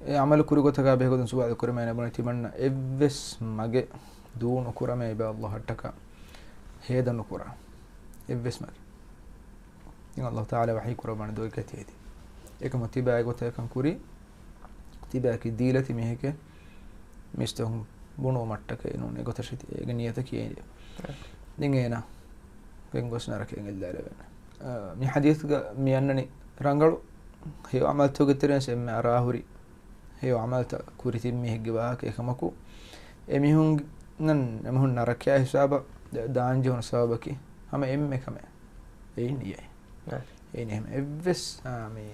އެ ޢަމަލު ކުރި ގޮތަކާ ބެހޭގޮތުން ސުވާލު ކުރީމަ އޭނަ ބުނީ ތިމަންނަ އެއްވެސް މަގެއް ދޫ ނުކުރަމޭ އިބާ ﷲ އަށްޓަކާ ހޭދަ ނުކުރާ. އެއްވެސް މަގެއް. ދެން ﷲ ތަޢާލާ ވަޙީ ކުރައްވާނެ ދޮގެކޭ ތި ހެދީ. އެކަމަ ތިބާ އެގޮތަށް އެކަން ކުރީ، ތިބާއަކީ ދީލަތި މީހެކޭ، މީސްތަކުން ބުނުވުމަށްޓަކައި ނޫން އެގޮތަށް ތި އޭގެ ނިޔަތަކީ އޭނަ. ދެން އޭނަ ގެންގޮސް ނަރަކައިން އެއްލާލެވޭނެ. އާ، މި ޙަދީޘްގަ މި އަންނަނީ ރަނގަޅު ހެޔޮ ޢަމަލުތަކުގެ ތެރެއިން އެންމެ އަރާހުރި ހެޔޮ ޢަމަލުތައް ކުރި ތިން މީހެއްގެ ވާހަކަ އެކަމަކު، އެމީހުން، އެމީހުން ނަރަކަޔާ ހިސާބަށް ދާން ޖެހުނު ސަބަބަކީ ހަމަ އެންމެ ކަމެއް. އެއީ ނިޔަތް. އާ. އެއީ އެހެން އެއްވެސް، އާ، މި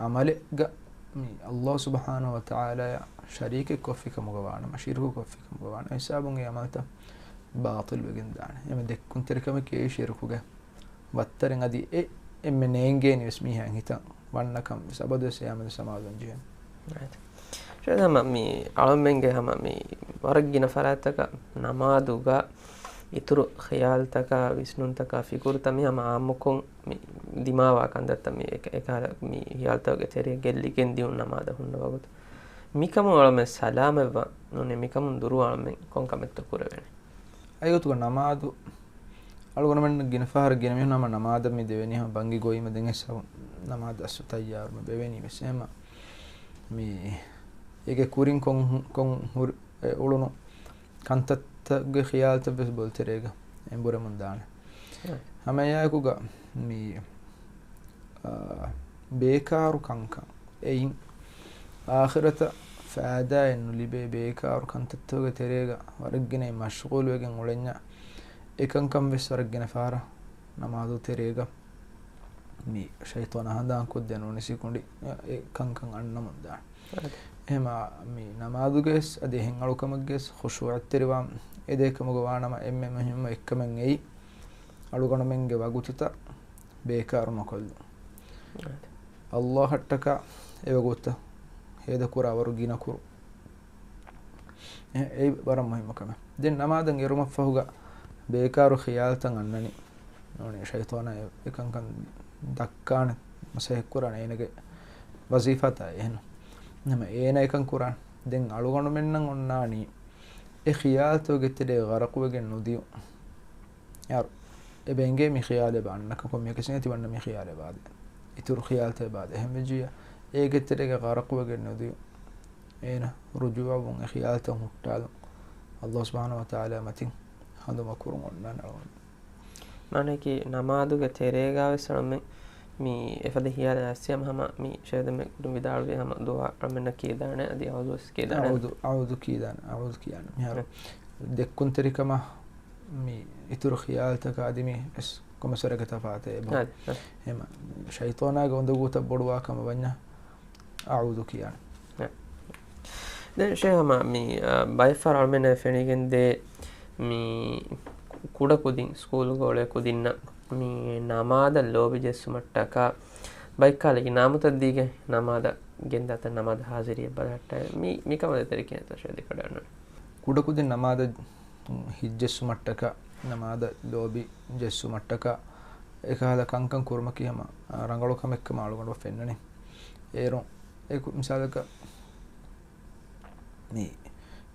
ޢަމަލެއްގަ މި ﷲ ސުބްޙާނަހޫ ވަތަޢާލާއާ ޝަރީކެއް ކޮށްފި ކަމުގަ ވާނަމަ، ޝިރުކު ކޮށްފި ކަމުގަ ވާނަމަ، ހިސާބުން އެ ޢަމަލުތައް ބާޠިލް ވެގެން ދާނެ. އެމެ ދެއްކުންތެރިކަމަކީ އެއީ ޝިރުކުގެ ބައްތަރެއް އަދި އެ އެންމެ ނޭނގޭނީ ވެސް މީހާ ހިތަށް ވަންނަކަން ވެސް އަބަދުވެސް އެއާމެދު ސަމާލުވަން ޖެހޭނެ. ރައިޓް. ޝޭޚް ހަމަ މި އަޅަމެންގެ ހަމަ މި ވަރަށް ގިނަ ފަރާތްތަކަށް ނަމާދުގަ އިތުރު ޚިޔާލްތަކާ، ވިސްނުންތަކާ، ފިކުރުތައް މި ހަމަ އާއްމުކޮށް މި ދިމާވާ ކަންތައްތައް މި އެކަ-، އެކަހަލަ މި ޚިޔާލްތަކުގެ ތެރޭ ގެއްލިގެން ދިއުން ނަމާދަށް ހުންނަ ވަގުތު. މިކަމުން އަޅަމެން ސަލާމަތްވާ ނޫނީ މިކަމުން ދުރުވާ އަޅަމެން ކޮން ކަމެއްތޯ ކުރެވޭނެ؟ އައިގޮތުގަ ނަމާދު އަޅުގަނޑުމެން ގިނަ ފަހަރަށް ގިނަ މީހުން ހަމަ ނަމާދަށް މި ދެވެނީ ހަމަ ބަންގި ގޮވީމަ ދެން އެއްސަ ނަމާދަށް ތައްޔާރު މި ވެވެނީ ވެސް އެހެމަ މި އޭގެ ކުރިން ކޮން، ކޮން ހުރި، އެ، އުޅުނު ކަންތައްތަކުގެ ޚިޔާލްތައް ވެސް ބޮލުތެރޭގަ އެނބުރެމުން ދާނެ. ހަމަ އެއާއެކުގަ މި، އާ، ބޭކާރު ކަންކަން އެއިން އާޚިރަތަށް ފައިދާއެއް ނުލިބޭ ބޭކާރު ކަންތައްތަކުގެ ތެރޭގަ ވަރަށް ގިނައިން މަޝްޣޫލުވެގެން އުޅެންޏާ އެކަންކަން ވެސް ވަރަށް ގިނަ ފަހަރަށް ނަމާދު ތެރޭގަ މި ޝައިޠާނާ ހަނދާން ކޮށްދޭން ނުނިސި ކުނޑި އެ ކަންކަން އަންނަމުން ދާނެ. އެހެމަ މި ނަމާދުގެ ވެސް އަދި އެހެން އަޅުކަމެއްގެ ވެސް ޚުޝޫޢަތްތެރިވާން އެދޭ ކަމުގަ ވާނަމަ އެންމެ މުހިއްމު އެއްކަމެއް އެއީ އަޅުގަނޑުމެންގެ ވަގުތުތައް ބޭކާރު ނުކޮށްލުން. އައްލާހަށްޓަކާ އެވަގުތަށް ހޭދަކުރާ ވަރު ގިނަ ކުރު. އެ-، އެއީ ވަރަށް މުހިއްމު ކަމެއް. ދެން ނަމާދަށް އެރުމަށްފަހުގަ ބޭކާރު ޚިޔާލްތައް އަންނަނީ. ނޫނީ ޝައިޠާނާ އެ-، އެކަންކަން ދައްކާނެ، މަސައްކަތް ކުރާނެ އޭނަގެ ވަޒީފާތައް އެހެން. ނަމަ އޭނަ އެކަން ކުރާނެ. ދެން އަޅުގަނޑުމެންނަށް އޮންނާނީ އެ ޚިޔާލްތަކުގެ ތެރޭ ޣަރަޤުވެގެން ނުދިޔުން. ޔާރު، އެބަ އެނގޭ މި ޚިޔާލެއް އެބަ އަންނަކަން، ކޮންމެއަކަސް ތިބަންނަ މި ޚިޔާލެއް އެބަ އާދޭ. އިތުރު ޚިޔާލްތައް އެބަ އާދޭ. އެހެންވެއްޖިއްޔާ، އޭގެ ތެރޭގަ ޣަރަޤުވެގެން ނުދިޔުން. އޭނަ ރުޖޫޢަވުން އެ ޚިޔާލްތައް ހުއްޓާލުން. އައްލާހު ސުބްޙާނަހޫ ވަތަޢާލާ މަތިން ހަނދުމަކުރުން އޮންނާނެ އަޅުގަނޑު. މާނައަކީ ނަމާދުގެ ތެރޭގަ ވެސް އަޅަމެން މި އެފަދަ ޚިޔާލެއް އައިސް ހަމަ މި ޝޭޚް ދެންމެ ކުރިން ވިދާޅުވި ހަމަ ދުޢާ އަޅަމެންނަށް ކިޔަދާނެ، އަދި އަޢޫޛު ވެސް ކިޔަދާނެ. އަޢޫޛު، އަޢޫޛު ކިޔަދާނެ، އަޢޫޛު ކިޔާނެ. މިހާރު އެ. ދެއްކުންތެރިކަމާ މި އިތުރު ޚިޔާލްތަކާ އަދި މި ވެސް ކޮންމެސް ވަރެއްގެ ތަފާތެއް އެބަ. އަދި، އަދި. އެހެން ޝައިޠާނާގެ އުނދަގޫތައް ބޮޑުވާ ކަމަށް ވަންޏާ އަޢޫޛު ކިޔާނެ. އެ. ދެން ޝޭޚް ހަމަ މި، އަ، ބައެއް ފަހަރު އަޅަމެންނަށް ފެނިގެން ދޭ މި ކު-، ކުޑަކުދިން ސްކޫލުގަ އުޅޭ ކުދިންނަށް މި ނަމާދަށް ލޯބި ޖެއްސުމަށްޓަކާ ބައެއްކާލަ އިނާމުތައް ދީގެން ނަމާދަށް ގެންދާތަން ނަމާދަށް ހާޒިރީއަށް ބަލަހައްޓާ މި، މިކަމަށް ދޭތެރޭ ކިހިނެއްތޯ ޝޭޚް ދެކެ ވަޑައިގަންނަވާނެ. ކުޑަކުދިން ނަމާދަށް ހިތްޖެއްސުމަށްޓަކާ، ނަމާދަށް ލޯބި ޖެއްސުމަށްޓަކާ، އެކަހަލަ ކަންކަން ކުރުމަކީ ހަމަ، އާ، ރަނގަޅު ކަމެއްކަމަށް އަޅުގަނޑު ފެންނަނީ. އޭރުން އެކު މިސާލަކަށް މި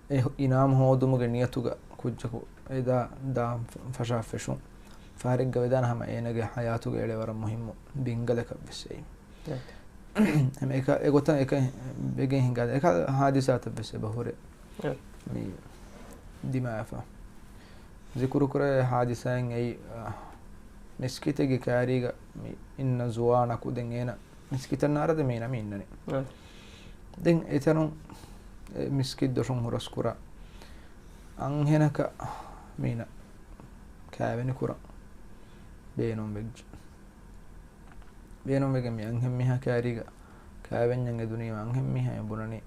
އެ ހު-، އިނާމު ހޯދުމުގެ ނިޔަތުގަ ކުއްޖަކު އެދާ ދާ ފަށާ ފެށުން. ފަހަރެއްގަ ވެދާނެ ހަމަ އޭނަގެ ޙަޔާތުގަ އެޅޭ ވަރަށް މުހިއްމު ބިންގަލަކަށް ވެސް އެއީ. އެ. ހަމަ އެކަ-، އެގޮތަށް އެކަން ވެގެން ހިނގާ، އެކަ ހާދިސާތައް ވެސް އެބަ ހުރޭ. އެ. މި ދިމާވެފަ. ޒިކުރުކުރޭ ހާދިސާއިން އެއީ، އަ، މިސްކިތެއްގެ ކާރީގަ މި އިންނަ ޒުވާނަކު ދެން އޭނަ މިސްކިތަށް ނާރަދެ މީނަ މި އިންނަނީ. އަ. ދެން އެތަނުން އެ މިސްކިތް ދޮށުން ހުރަސްކުރާ އަންހެނަކަށް މީނަ ކާވެނި ކުރަން ބޭނުން ވެއްޖެ. ބޭނުން ވެގެން މި އަންހެން މީހާ ކާރީގަ ކާވެންޏަށް އެދުނީމަ އަންހެން މީހާ އެ ބުނަނީ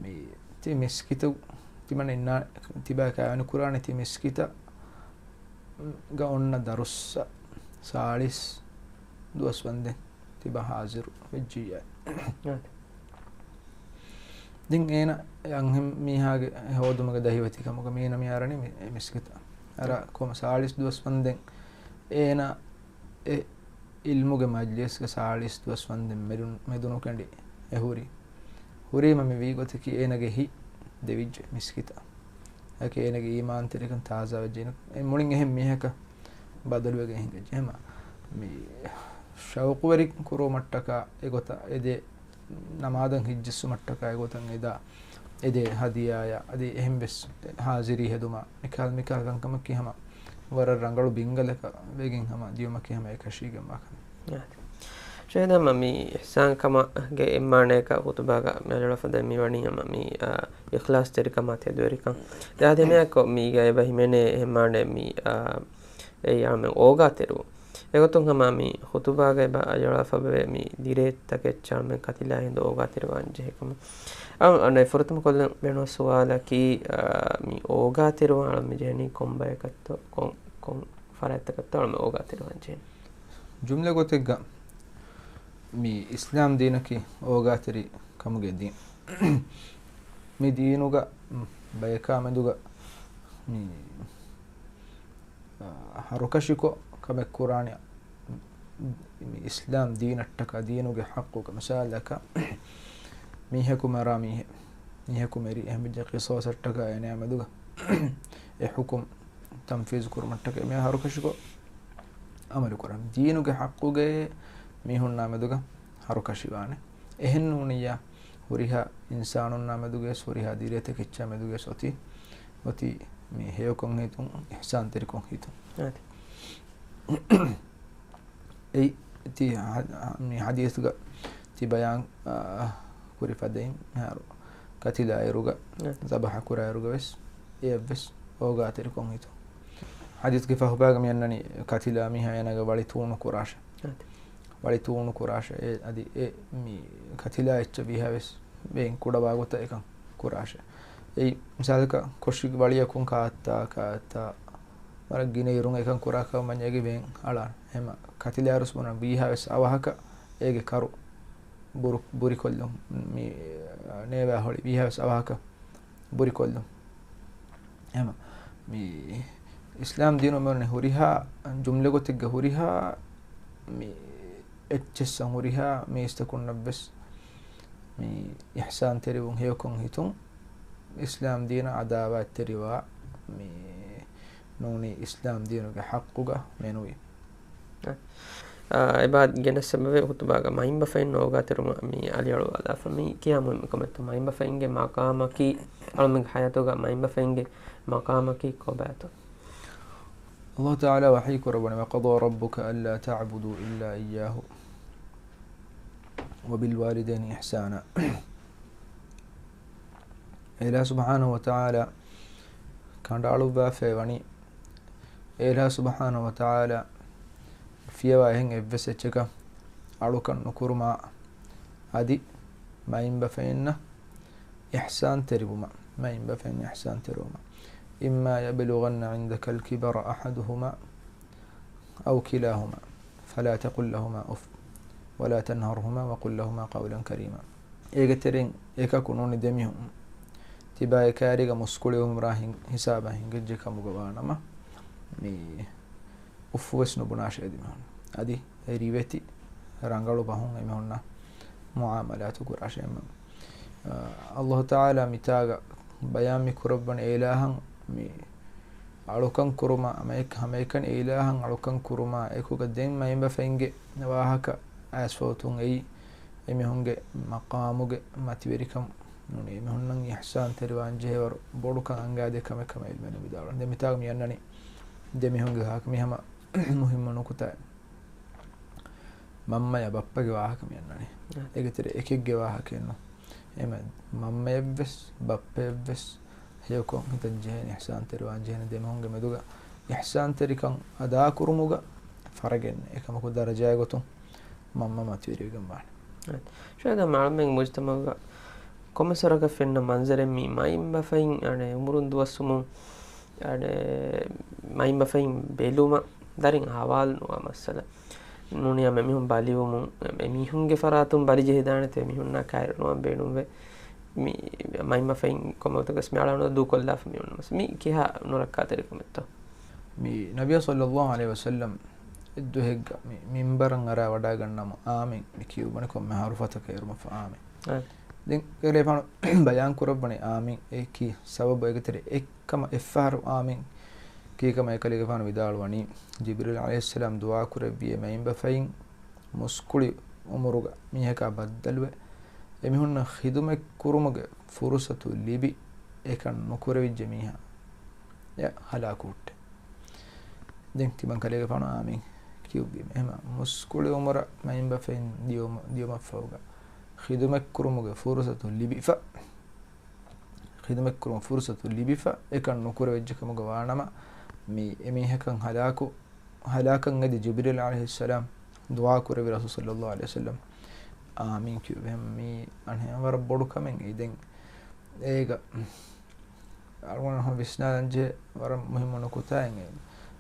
މި ތި މިސްކިތު ތިމަން އިންނާ ތިބާ ކާވެނި ކުރާނެ ތި މިސްކިތަށް ގަ އޮންނަ ދަރުއްސަށް ސާޅީސް ދުވަސް ވަންދެން ތިބާ ހާޒިރު ވެއްޖިއްޔާ. އެ. ދެން އޭނަ އެ އަންހެން މީހާގެ ހޯދުމުގެ ދަހިވަތި ކަމުގަ މީނަ މި އަރަނީ މި-، މިސްކިތަށް. އަރާ އެ. ކޮމަ ސާޅީސް ދުވަސް ވަންދެން އޭނަ އެ އިލްމުގެ މަޖްލިސްގަ ސާޅީސް ދުވަސް ވަންދެން މެދުނު-، މެދުނުކެނޑި އެ ހުރީ. ހުރީމަ މި ވީ ގޮތަކީ އޭނަގެ ހިތް ދެވިއްޖެ މިސްކިތަށް. އެކި އޭނަގެ އީމާންތެރިކަން ތާޒާވެއްޖެ. އެ މުޅިން އެހެން މީހަކަށް ބަދަލުވެގެން ހިނގައްޖެ. ހަމަ މި ޝައުޤުވެރި ކުރުވުމަށްޓަކާ އެގޮތަށް އެދޭ ނަމާދަށް ހިތްޖެއްސުމަށްޓަކާ އެގޮތަށް އެދާ އެދޭ ހަދިޔާޔާ އަދި އެހެން ވެސް ހާޒިރީ ހެދުމާ މިކަހަލަ މިކަހަލަ ކަންކަމަކީ ހަމަ ވަރަށް ރަނގަޅު ބިންގަލަކަށް ވެގެން ހަމަ ދިޔުމަކީ ހަމަ އެކަށީގެންވާ ކަމެއް. ޝައިދާ ހަމަ މި އިޙްސާން ކަމަށް އެއްމާނަޔަކަށް ޚުތުބާގަ މި އަޖަޅަފަދަ މިވަނީ ހަމަ މި، އާ، އިޚްލާޞްތެރިކަމާ ތެދުވެރިކަން. ދާދެމެއަކޮށް މީގަ އެބަ ހިމެނޭ އެއްމާނަ މި، އާ، އެއީ އާމެ އޯގާތެރިވުން. އެގޮތުން ހަމަ މި ޚުތުބާގަ އެބަ އަޖަޅާފަބެވޭ މި ދިރޭތަކެއްޗާމެ ކަތިލާ ހިނދު އޯގާތެރިވާން ޖެހޭ ކަމަށް. އަ، އަނެއް ފުރަތަމަ ކޮށްލަން ބޭނުން ސުވާލަކީ، އާ، މި އޯގާތެރިވާން އަޅަން މި ޖެހެނީ ކޮން ބަޔަކަށްތޯ، ކޮން، ކޮން ފަރާތްތަކަށްތޯ އަޅަން މި އޯގާތެރިވާން ޖެހެނީ؟ ޖުމްލަ ގޮތެއްގަ މި އިސްލާމް ދީނަކީ އޯގާތެރި ކަމުގެ ދީން. މި ދީނުގަ ބަޔަކާ މެދުގަ މި އާ، ހަރުކަށިކޮށް ކަމެއް ކުރާނެ މި އިސްލާމް ދީނަށްޓަކާ ދީނުގެ ޙައްޤުގަ މިސާލަކަށް މީހަކު މަރާ މީހެއް، މީހަކު މެރި އެހެންވެއްޖެ ޤިޞާޞަށްޓަކާ އޭނަޔާ މެދުގަ އެ ޙުކުމް ތަންފީޒު ކުރުމަށްޓަކާ މި ހަރުކަށިކޮށް ޢަމަލު ކުރާނެ. ދީނުގެ ޙައްޤުގައޭ މީހުންނާ މެދުގަ ހަރުކަށިވާނެ. އެހެން ނޫނިއްޔާ ހުރިހާ އިންސާނުންނާ މެދުގަވެސް ހުރިހާ ދިރޭތަކެއްޗާ މެދުގަވެސް އޮތީ، އޮތީ މި ހެޔޮކޮށް ހިތުން، އިޙްސާންތެރިކޮށް ހިތުން. އާދެ. އެއީ ތި ހަ-، މި ޙަދީޘްގަ ތި ބަޔާން، އާ، ކުރި ފަދައިން މިހާރު ކަތިލާއިރުގަ، އާ، ޒަބަޙަ ކުރާއިރުގަވެސް އެޔަށްވެސް އޯގާތެރިކޮށް ހިތުން. ޙަދީޘްގެ ފަހުބާގަ މި އަންނަނީ ކަތިލާ މީހާ އޭނާގެ ވަޅި ތޫނު ކުރާށޭ. އާދެ. ވަޅި ތޫނު ކުރާށޭ. އެ، އަދި އެ މި ކަތިލާ އެއްޗެއް ވީހާވެސް ވެއިން ކުޑަވާ ގޮތަށް އެކަން ކުރާށޭ. އެއީ މިސާލަކަށް ކޮށި ވަޅިއަކުން ކާއްތާ، ކާއްތާ ވަރަށް ގިނަ އިރުން އެކަން ކުރާ ކަމަށް ވަންޏާ އޭގެ ވެއިން އަޅާނެ. އެހެންމަ ކަތިލާއިރުސް ބުނަން ވީހާވެސް އަވަހަކަށް އޭގެ ކަރު ބުރު، ބުރިކޮށްލުން، މި ނޭވާ ހޮޅި ވީހާވެސް އަވަހަކަށް ބުރިކޮށްލުން. އެހެމަ މި އިސްލާމް ދީނު މި ހުރިހާ ޖުމްލަ ގޮތެއްގަ ހުރިހާ މި އެއްޗެއްސަށް ހުރިހާ މީސްތަކުންނަށްވެސް މި އިޙްސާންތެރިވުން ހެޔޮކޮން ހިތުން އިސްލާމް ދީނަށް އަދާވާތްތެރިވާ މި ނޫނީ އިސްލާމް ދީނުގެ ޙައްޤުގަ މެނުވީ. އާ، އެބާ ގެނެސް ސަބަބެއް ހުތުބާގަ މައިންބަފައިން ނޯގާތެރުމަށް މި އަލިއަޅުވާލާފަ. މީ ކިހާ މުހިންމު ކަމެއްތޯ؟ މައިންބަފައިންގެ މަޤާމަކީ، އަޅުމެންގެ ޙަޔާތުގަ މައިންބަފައިންގެ މަޤާމަކީ ކޮބާތޯ؟ ﷲ ތަޢާލާ ވަޙީ ކުރައްވަނީ، وَقَضَىٰ رَبُّكَ أَلَّا تَعْبُدُوا إِلَّا إِيَّاهُ وَبِالْوَالِدَيْنِ إِحْسَانًا. އެލާ ސުބްޙާނަހޫ ވަތަޢާލާ ކަނޑައަޅުއްވާފައި ވަނީ، އެލާ ސުބްޙާނަހޫ ވަތަޢާލާ ފިޔަވާ އެހެން އެއްވެސް އެއްޗަކަށް އަޅުކަން ނުކުރުމާ، އަދި މައިންބަފައިންނަށް އިޙްސާންތެރިވުމަށް، މައިންބަފައިން އިޙްސާންތެރިވުމަށް. إِمَّا يَبْلُغَنَّ عِندَكَ الْكِبَرَ أَحَدُهُمَا أَوْ كِلَاهُمَا فَلَا تَقُل لَّهُمَا أُفٍّ وَلَا تَنْهَرْهُمَا وَقُل لَّهُمَا قَوْلًا كَرِيمًا. އޭގެ ތެރެއިން އެކަކު ނޫނީ ދެމީހުން ތިބާގެ ކާރީގަ މުސްކުޅިވުމުރާ ހިން-، ހިސާބަށް ހިނގައްޖެ ކަމުގަ ވާނަމަ، މި އުފުވެސް ނުބުނާށޭ ދެމީހުން. އަދި އެ ރިވެތި ރަނގަޅު ބަހުން އެމީހުންނާ މުޢާމަލާތު ކުރާށޭ. އެމަ، އަ، ﷲ ތަޢާލާ މިތާގަ ބަޔާން މި ކުރައްވަނީ އެ އިލާހަށް މި އަޅުކަން ކުރުމާ، ހަމައެކަ-، ހަމައެކަނި އެ އިލާހަށް އަޅުކަން ކުރުމާ އެކުގަ ދެން މައިންބަފައިންގެ ވާހަކަ އައިސްފަހު އޮތުން އެއީ އެމީހުންގެ މަޤާމުގެ މަތިވެރިކަން ނޫނީ، އެމީހުންނަށް އިޙްސާންތެރިވާން ޖެހޭވަރު ބޮޑުކަން އަންގާދޭ ކަމެއް ކަމަށް ޢިލްމުވެރިން ވިދާޅުވަނީ. ދެން މިތާގަ މި އަންނަނީ ދެމީހުންގެ ވާހަކަ. މި ހަމަ މުހިންމު ނުކުތާއެއް. މަންމަޔާ ބައްޕަގެ ވާހަކަ މި އަންނަނީ. އާ. އޭގެ ތެރޭ އެކެއްގެ ވާހަކައެއް ނޫން. އެމަ މަންމަޔަށްވެސް ބައްޕަޔަށްވެސް ހެޔޮކޮށް ހިތަށް ޖެހޭނެ، އިޙްސާންތެރިވާން ޖެހޭނެ، ދެމީހުންގެ މެދުގަ އިޙްސާންތެރިކަން އަދާކުރުމުގަ ފަރަގެއް ނެތް. އެކަމަކު ދަރަޖާގެ ގޮތުން މަންމަ މަތިވެރިވެގެން ވާނެ. ޝައިދާ، މާޅޮމެން މުޖްތަމަޢުގަ ކޮންމެސް ވަރަކަށް ފެންނަ މަންޒަރެއް މީ މައިންބަފައިން އަނެއް އުމުރުން ދުވަސްވުމުން އަނެއް މައިންބަފައިން ބެލުމަށް ދަރިން އަހުވާލު ނުވާ މައްސަލަ. ނޫނީ އެމީހުން ބަލިވުމުން އެމީހުންގެ ފަރާތުން ބަލި ޖެހިދާނެތޯ، އެމީހުންނާ ކައިރި ނުވާން ބޭނުންވޭ. މި މައިންބަފައިން ކޮންމެ ގޮތަކަސް މި އަޅާނު ދޫކޮށްލާފަ މި އޮންނަ މައްސަލަ. މީ ކިހާ ނުރައްކާތެރި ކަމެއްތޯ؟ މި ނަބިއްޔާ ޞައްލައްލާހު ޢަލައިހި ވަސައްލަމް އެއްދުވަހެއްގަ މި މިންބަރަށް އަރާ ވަޑައިގަންނަމު އާމިން މި ކިޔުމަށް ކޮންމެ ހަރުފަތަކަށް އެރުމަށްފަހު އާމިން. އަ. ދެން ކަލޭގެފާނު ބަޔާން ކުރައްވަނީ އާމިން އެކި ސަބަބު އޭގެ ތެރޭ އެއްކަމަށް އެއްފަހަރު އާމިން ކީކަމަށް އެކަލޭގެފާނު ވިދާޅުވަނީ، ޖިބްރީލް ޢަލައިހިއްސަލާމް ދުޢާ ކުރެއްވިއޭ މައިންބަފައިން މުސްކުޅި އުމުރުގަ މީހަކާ ބައްދަލުވެ، އެމީހުންނަށް ޚިދުމަތް ކުރުމުގެ ފުރުޞަތު ލިބި، އެކަން ނުކުރެވިއްޖެ މީހާ އެ ހަލާކު ހުއްޓޭ. ދެން ތިމަން ކަލޭގެފާނު އާމިން ކިޔުއްވީމެ. އެހެމަ މުސްކުޅި އުމުރަށް މައިންބަފައިން ދިޔުމަ-، ދިޔުމަށްފަހުގަ ޚިދުމަތް ކުރުމުގެ ފުރުޞަތު ލިބިފަ، ޚިދުމަތް ކުރުމަށް ފުރުޞަތު ލިބިފަ، އެކަން ނުކުރެވިއްޖެ ކަމުގަ ވާނަމަ، މި އެމީހަކަށް ހަލާކު، ހަލާކަށް އެދި ޖިބްރީލް ޢަލައިހިއްސަލާމް ދުޢާ ކުރެއްވި ރަސޫލު ޞައްލައްލާހު ޢަލައިހި ވަސައްލަމް އާމިން ކިޔުއްވި. މީ އަނެއް ވަރަށް ބޮޑު ކަމެއް. އެއީ ދެން އޭގަ އަޅުގަނޑު ވިސްނާލަން ޖެހޭ ވަރަށް މުހިއްމު ނުކުތާއެއް. އެއީ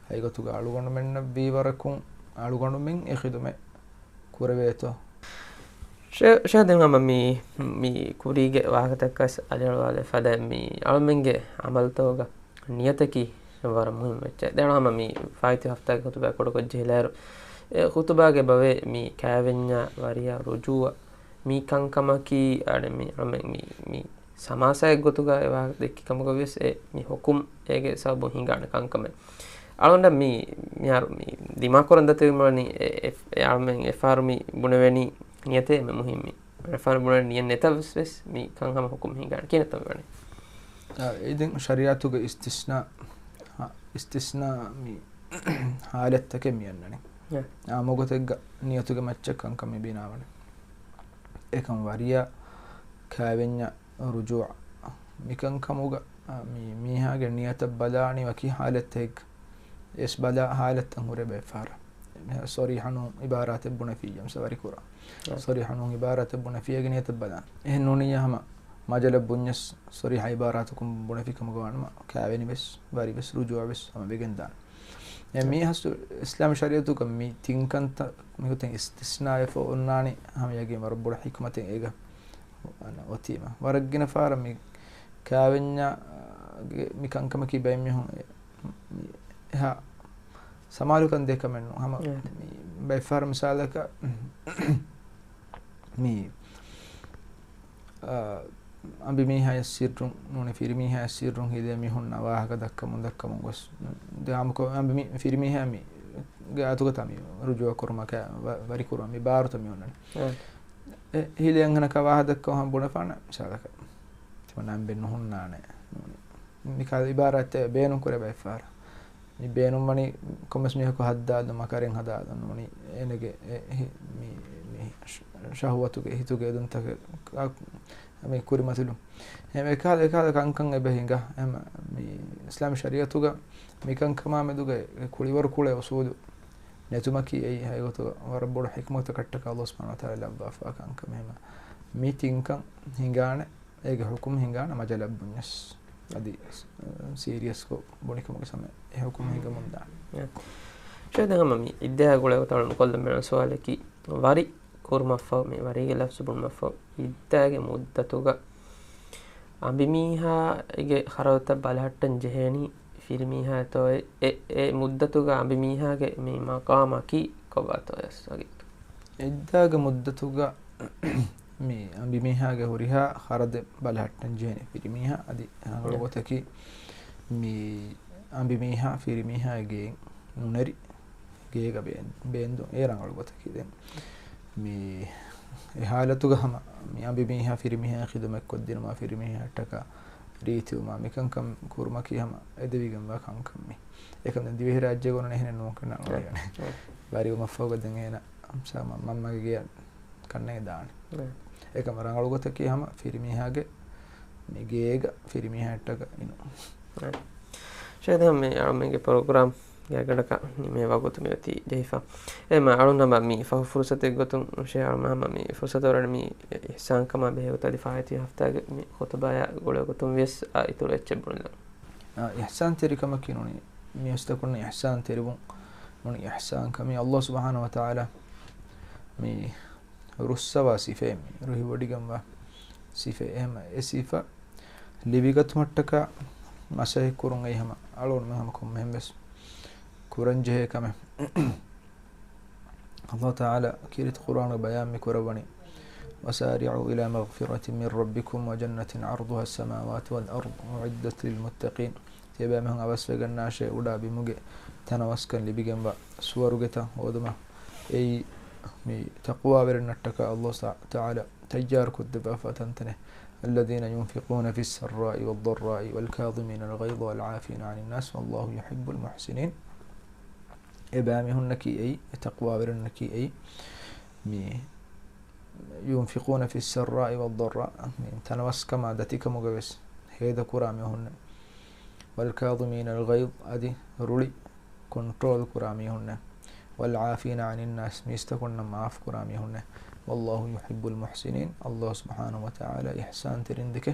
ހަގީގަތުގަ އަޅުގަނޑުމެންނަށް ވީވަރަކުން އަޅުގަނޑުމެން އެ ޚިދުމަތް ކުރެވޭތޯ؟ ޝޭ-، ޝޭޚް، ދެން ހަމަ މި، މި ކުރީގެ ވާހަކަތަކަސް އަލިއަޅުވާލެ ފަދަ މި އަޅުމެންގެ ޢަމަލުތަކުގަ ނިޔަތަކީ ވަރަށް މުހިއްމު އެއްޗެއް. ދެން ހަމަ މި ފާއިތި ހަފްތާގެ ޚުތުބާ ކުޑަކޮށް ޖެހިލާއިރު، އެ ޚުތުބާގެ ބަވޭ މި ކައިވެންޏާ ވަރިޔާ ރުޖޫޢަ މި ކަންކަމަކީ އަޅެ މި އަޅުމެން މި، މި ސަމާސާއެއް ގޮތުގަ އެ ވާހަކަ ދެއްކި ކަމުގަ ވިޔަސް އެ މި ޙުކުމް އޭގެ ސަބަބުން ހިނގާނެ ކަންކަމެއް. އަޅުގަނޑަށް މި، މިހާރު މި ދިމާކުރަން ދަތިވީމަ ވަނީ އެ، އެ، އެ އަޅުމެން އެފަހަރު މި ބުނެވެނީ ނިޔަތޭ އެންމެ މުހިއްމީ. އެފަހަރު ބުނެވެނީ ނިޔަތް ނެތަވެސް ވެސް މި ކަން ހަމަ ޙުކުމް ހިނގާނެ. ކިހިނެއްތަ މި ވަނީ؟ އާ، އެ ދެން ޝަރީޢަތުގެ އިސްތިސްނާ، ހާ، އިސްތިސްނާ މި ޙާލަތްތަކެއް މި އަންނަނީ. އެ. އާ، އާއްމު ގޮތެއްގަ ނިޔަތުގެ މައްޗަށް ކަންކަން މި ބިނާވަނީ. އެކަމް ވަރިޔާ ކައިވެންޏާ ރުޖޫޢަ. މިކަންކަމުގަ، އާ، މި މީހާގެ ނިޔަތަށް ބަލާނީ ވަކި ޙާލަތެއް. އެސް ބަލާ ޙާލަތްތައް ހުރެ ބޭފާރަ. ސޮރީޙަ ނޫން ޢިބާރާތެއް ބުނެފިއްޔާ މިސާ ވަރިކުރާ. އާ. ސޮރީޙަ ނޫން ޢިބާރާތެއް ބުނެފިއްޔާގެ ނިޔަތަށް ބަލާން. އެހެން ނޫނިއްޔާ ހަމަ މަޖަލަށް ބުންޏަސް ސޮރީޙަ ޢިބާރާތަކުން ބުނެފި ކަމުގަ ވާނަމަ، ކައިވެނި ވެސް، ވަރި ވެސް، ރުޖޫޢަ ވެސް ހަމަ ވެގެން ދާނެ. މީ ހަސްތު އިސްލާމީ ޝަރީޢަތުގަ މި ތިން ކަންތައް މިގޮތެއް އިސްތިސްނާވެފަ އޮންނާނީ ހަމަ ޔަގީން ވަރަށް ބޮޑު ޙިކުމަތެއް އޭގަ އޮތީމަ. ވަރަށް ގިނަ ފަހަރަށް މި ކާވެންޏާގެ މި ކަންކަމަކީ ބައެއް މީހުން އެ-، މި އެހާ ސަމާލުކަން ދޭ ކަމެއް ނޫން. ހަމަ އެ. މި ބައެއް ފަހަރަށް މިސާލަކަށް މި، އާ، އަނބިމީހާޔަށް ސިއްރުން ނޫނީ ފިރިމީހާޔަށް ސިއްރުން ހިލޭ މީހުންނަށް ވާހަކަ ދައްކަމުން ދައްކަމުން ގޮސް ދެ ހަމަކޮށް އަނބިމީ-، ފިރިމީހާ މި ގާތުގަތާ މި ރުޖޫޢަ ކުރުމަކަށް ވަ-، ވަރިކުރުމަށް މި ބާރުތައް މި އޮންނަނީ. އެ. އެ، ހިލޭ އަންހެނަކާ ވާހަކަ ދައްކަމުން ހަމަ ބުނެފާނެ މިސާލަކަށް. ތިމަންނަ އަނބެއް ނުހުންނާނެ. ނޫނީ. މިކަހަލަ އިބާރާތްތައް ބޭނުން ކުރޭ ބައެއް ފަހަރަށް. މި ބޭނުންވަނީ ކޮންމެސް މީހަކު ހައްދާލުން، މަކަރެއް ހަދާލުން ނޫނީ. އޭނަގެ އެ، އެ، މި، މި ޝަ-، ޝަހުވަތުގެ ހިތުގެ އެދުންތަކެއް މި ކުރިމަތިލުން. އެހެން އެކަހަލަ، އެކަހަލަ ކަންކަން އެބަ ހިނގާ. އެހެން މި އިސްލާމީ ޝަރީޢަތުގަ މި ކަންކަމާ މެދުގަ އެ ކުޅިވަރު ކުޅޭ އުސޫލު ނެތުމަކީ އެއީ ހަގީގަތުގަ ވަރަށް ބޮޑު ޙިކްމަތަކަށްޓަކާ ﷲ ސުބްޙާނަހޫ ވަތަޢާލާ ލައްވާފާ ކަންކަމެއް. އެހެން މި ތިންކަން ހިނގާނެ. އޭގެ ޙުކުމް ހިނގާނެ މަޖަލަށް ބުންޏަސް. އަދި ސީރިއަސްކޮށް ބުނިކަމުގެ ސަމެ އެ ޙުކުމް ހިނގަމުން ދާނެ. ޝޭޚް، ދެން ހަމަ މި އިއްދާ ގުޅޭ ގޮތަށް ނުކޮށްލަން ބޭނުން ސުވާލަކީ، ވަރި ކުރުމަށްފަހު، މި ވަރީގެ ލަފްޒު ބުނުމަށްފަހު، އިއްދާގެ މުއްދަތުގަ އަނބިމީހާގެ ޚަރަދުތައް ބަލަހައްޓަން ޖެހޭނީ ފިރިމީހާއެތޯއޭ؟ އެ، އެ މުއްދަތުގަ އަނބިމީހާގެ މި މަޤާމަކީ ކޮބާތޯޔަސް ހަގީގަތު؟ އިއްދާގެ މުއްދަތުގަ މި އަނބިމީހާގެ ހުރިހާ ޚަރަދެއް ބަލަހައްޓަން ޖެހޭނެ ފިރިމީހާ. އަދި ރަނގަޅު ގޮތަކީ މި އަނބިމީހާ ފިރިމީހާގެ ގެއިން ނުނެރި ގޭގަ ބޭން-، ބޭންދުން އެ ރަނގަޅު ގޮތަކީ. ދެން މި އެ ހާލަތުގަ ހަމަ މި އަނބިމީހާ ފިރިމީހާ ޚިދުމަތް ކޮށްދިނުމާ ފިރިމީހާއަށްޓަކާ ރީތިވުމާ މިކަންކަން ކުރުމަކީ ހަމަ އެދެވިގެންވާ ކަންކަން މި. އެކަން ދެން ދިވެހިރާއްޖޭގަ އޮންނަ އެހެނެއް ނޫން ކަންނޭނގެ. ވަރިވުމަށްފަހުގަ ދެން އޭނަ ސާމަ-، މަންމަގެ ގެޔަށް ކަންނޭނގެ ދާނެ. އެކަމަ ރަނގަޅު ގޮތަކީ ހަމަ ފިރިމީހާގެ މި ގޭގަ ފިރިމީހާއަށްޓަކާ އިނުން. ޝޭޚް، ދެން މި އަޅުމެންގެ ޕްރޮގްރާމް ގާތްގަނޑަކަށް ނިމޭ ވަގުތު މިއޮތީ ޖެހިފަ. އެހެންމަ އަޅުން ހަމަ މި ފަހު ފުރުސަތެއް ގޮތުން ޝޭޚް އަޅުމެން ހަމަ މި ފުރުސަތަށް އޮރަނީ މި އިޙްސާންކަމާ ބެހޭ ގޮތަށް އަދި ފާއިތުވި ހަފްތާގެ މި ޚުތުބާއާ ގުޅޭ ގޮތުން ވިޔަސް އާ އިތުރު އެއްޗެއް ބުނެލަން. އާ، އިޙްސާންތެރިކަމަކީ ނޫނީ މީސްތަކުންނަށް އިޙްސާންތެރިވުން ނޫނީ އިޙްސާންކަމީ. ﷲ ސުބްޙާނަހޫ ވަތަޢާލާ މި ރުއްސަވާ ސިފައެއް މި ރުހިވޮޑިގެންވާ ސިފައެއް. އެހެންމަ އެ ސިފަ ލިބިގަތުމަށްޓަކާ މަސައްކަތް ކުރުން އެއީ ހަމަ އަޅުގަނޑުމެން ހަމަ ކޮންމެހެން ވެސް ކުރަންޖެހޭ ކަމެއް. ﷲ ތަޢާލާ ކީރިތި ޤުރްއާނުގަ ބަޔާން މި ކުރައްވަނީ، وسارعوا إلى مغفرة من ربكم وجنة عرضها السماوات والأرض أعدت للمتقين. ތިޔަބައިމީހުން އަވަސްވެގަންނާށޭ އުޑާ ބިމުގެ ތަނަވަސްކަން ލިބިގެންވާ ސުވަރުގެތައް ހޯދުމަށް އެއީ މި ތަޤްވާވެރިންނަށްޓަކާ ﷲ ތަޢާލާ ތައްޔާރު ކޮށްދެއްވާފާ ތަންތަނެއް. الذين ينفقون في السراء والضراء والكاظمين الغيظ والعافين عن الناس والله يحب المحسنين. އެ ބައިމީހުންނަކީ އެއީ، އެ ތަޤްވާވެރިންނަކީ އެއީ، މި ينفقون في السراء والضراء، މި ތަނަވަސްކަމާ ދަތިކަމުގަ ވެސް ހޭދަކުރާ މީހުންނެއް. والكاظمين الغيظ، އަދި ރުޅި ކޮންޓްރޯލް ކުރާ މީހުންނެއް. والعافين عن الناس، މީސްތަކުންނަށް މާފް ކުރާ މީހުންނެއް. والله يحب المحسنين، ﷲ ސުބްޙާނަހޫ ވަތަޢާލާ އިޙްސާންތެރިންދެކެ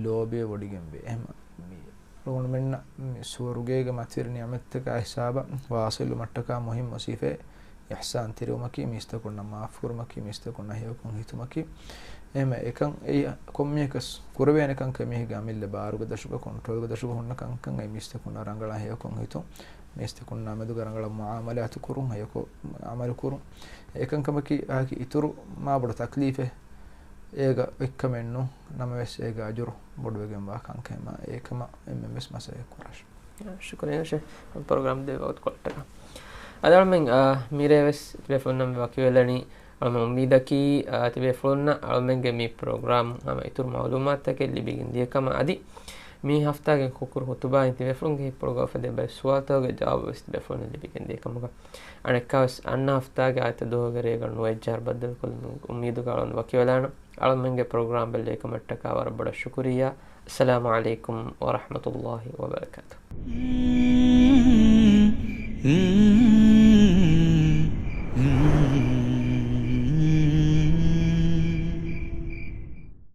ލޯބިވެވޮޑިގެންވޭ. އެހެންމަ މި އަޅުގަނޑުމެންނަށް މި ސުވަރުގޭގެ މަތިވެރި ނިޢުމަތްތަކާ ހިސާބަށް ވާޞިލުވުމަށްޓަކާ މުހިއްމު ސިފައެއް އިޙްސާންތެރިވުމަކީ، މީސްތަކުންނަށް މާފްކުރުމަކީ، މީސްތަކުންނަށް ހެޔޮކޮށް ހިތުމަކީ. އެހެންމަ އެކަން އެއީ ކޮންމެއަކަސް ކުރެވޭނެ ކަންކަން، މީހެއްގެ އަމިއްލަ ބާރުގެ ދަށުގަ، ކޮންޓްރޯލްގެ ދަށުގަ ހުންނަ ކަންކަން އެއީ މީސްތަކުންނަށް ރަނގަޅަށް ހެޔޮކޮށް ހިތުން، މީސްތަކުންނާ މެދުގަ ރަނގަޅަށް މުޢާމަލާތު ކުރުން، ހެޔޮކޮށް ޢަމަލު ކުރުން. އެކަންކަމަކީ އާކި އިތުރު މާ ބޮޑު ތަކްލީފެއް އޭގަ އޮތްކަމެއް ނޫން، ނަމަވެސް އޭގެ އަޖުރު ބޮޑުވެގެންވާ ކަންކަމަށް އެކަމަށް އެންމެން ވެސް މަސައްކަތް ކުރާށި. ޝުކުރިއްޔާ ޝޭޚް، ޕްރޮގްރާމް ދެއްވި ވަގުތުކޮޅަށްޓަކާ. އަދި އަޅުމެން، އާ، މިރޭ ވެސް ތިބޭފުޅުންނަށް ވަކިވެލަނީ، އަޅުމެން އުއްމީދަކީ، އާ، ތިބޭފުޅުންނަށް އަޅުމެންގެ މި ޕްރޮގްރާމް ހަމަ އިތުރު މަޢުލޫމާތުތަކެއް ލިބިގެން ދިޔަ ކަމަށް. އަދި މި ހަފްތާގެ ކުކުރު ޚުތުބާއިން ތިބޭފުޅުންގެ ހިތްޕުޅުގަ އުފެދޭ ބައެއް ސުވާލުތަކުގެ ޖަވާބު ވެސް ތިބޭފުޅުންނަށް ލިބިގެން ދިޔަ ކަމުގަ. އަނެއްކާވެސް އަންނަ ހަފްތާގެ އާދިއްތަ ދުވަހުގެ ރޭގަ ނުވައެއްޖަހާއިރު ބައްދަލުކޮށްލުމުގެ އުއްމީދުގަ އަޅުން ވަކިވެލާނަން. އަޅުމެންގެ ޕްރޮގްރާމް ބެއްލެވިކަމަށްޓަކާ ވަރަށް ބޮޑަށް ޝުކުރިއްޔާ. އައްސަލާމު ޢަލައިކުމް ވަރަޙްމަތުﷲި ވަބަރަކާތުހު.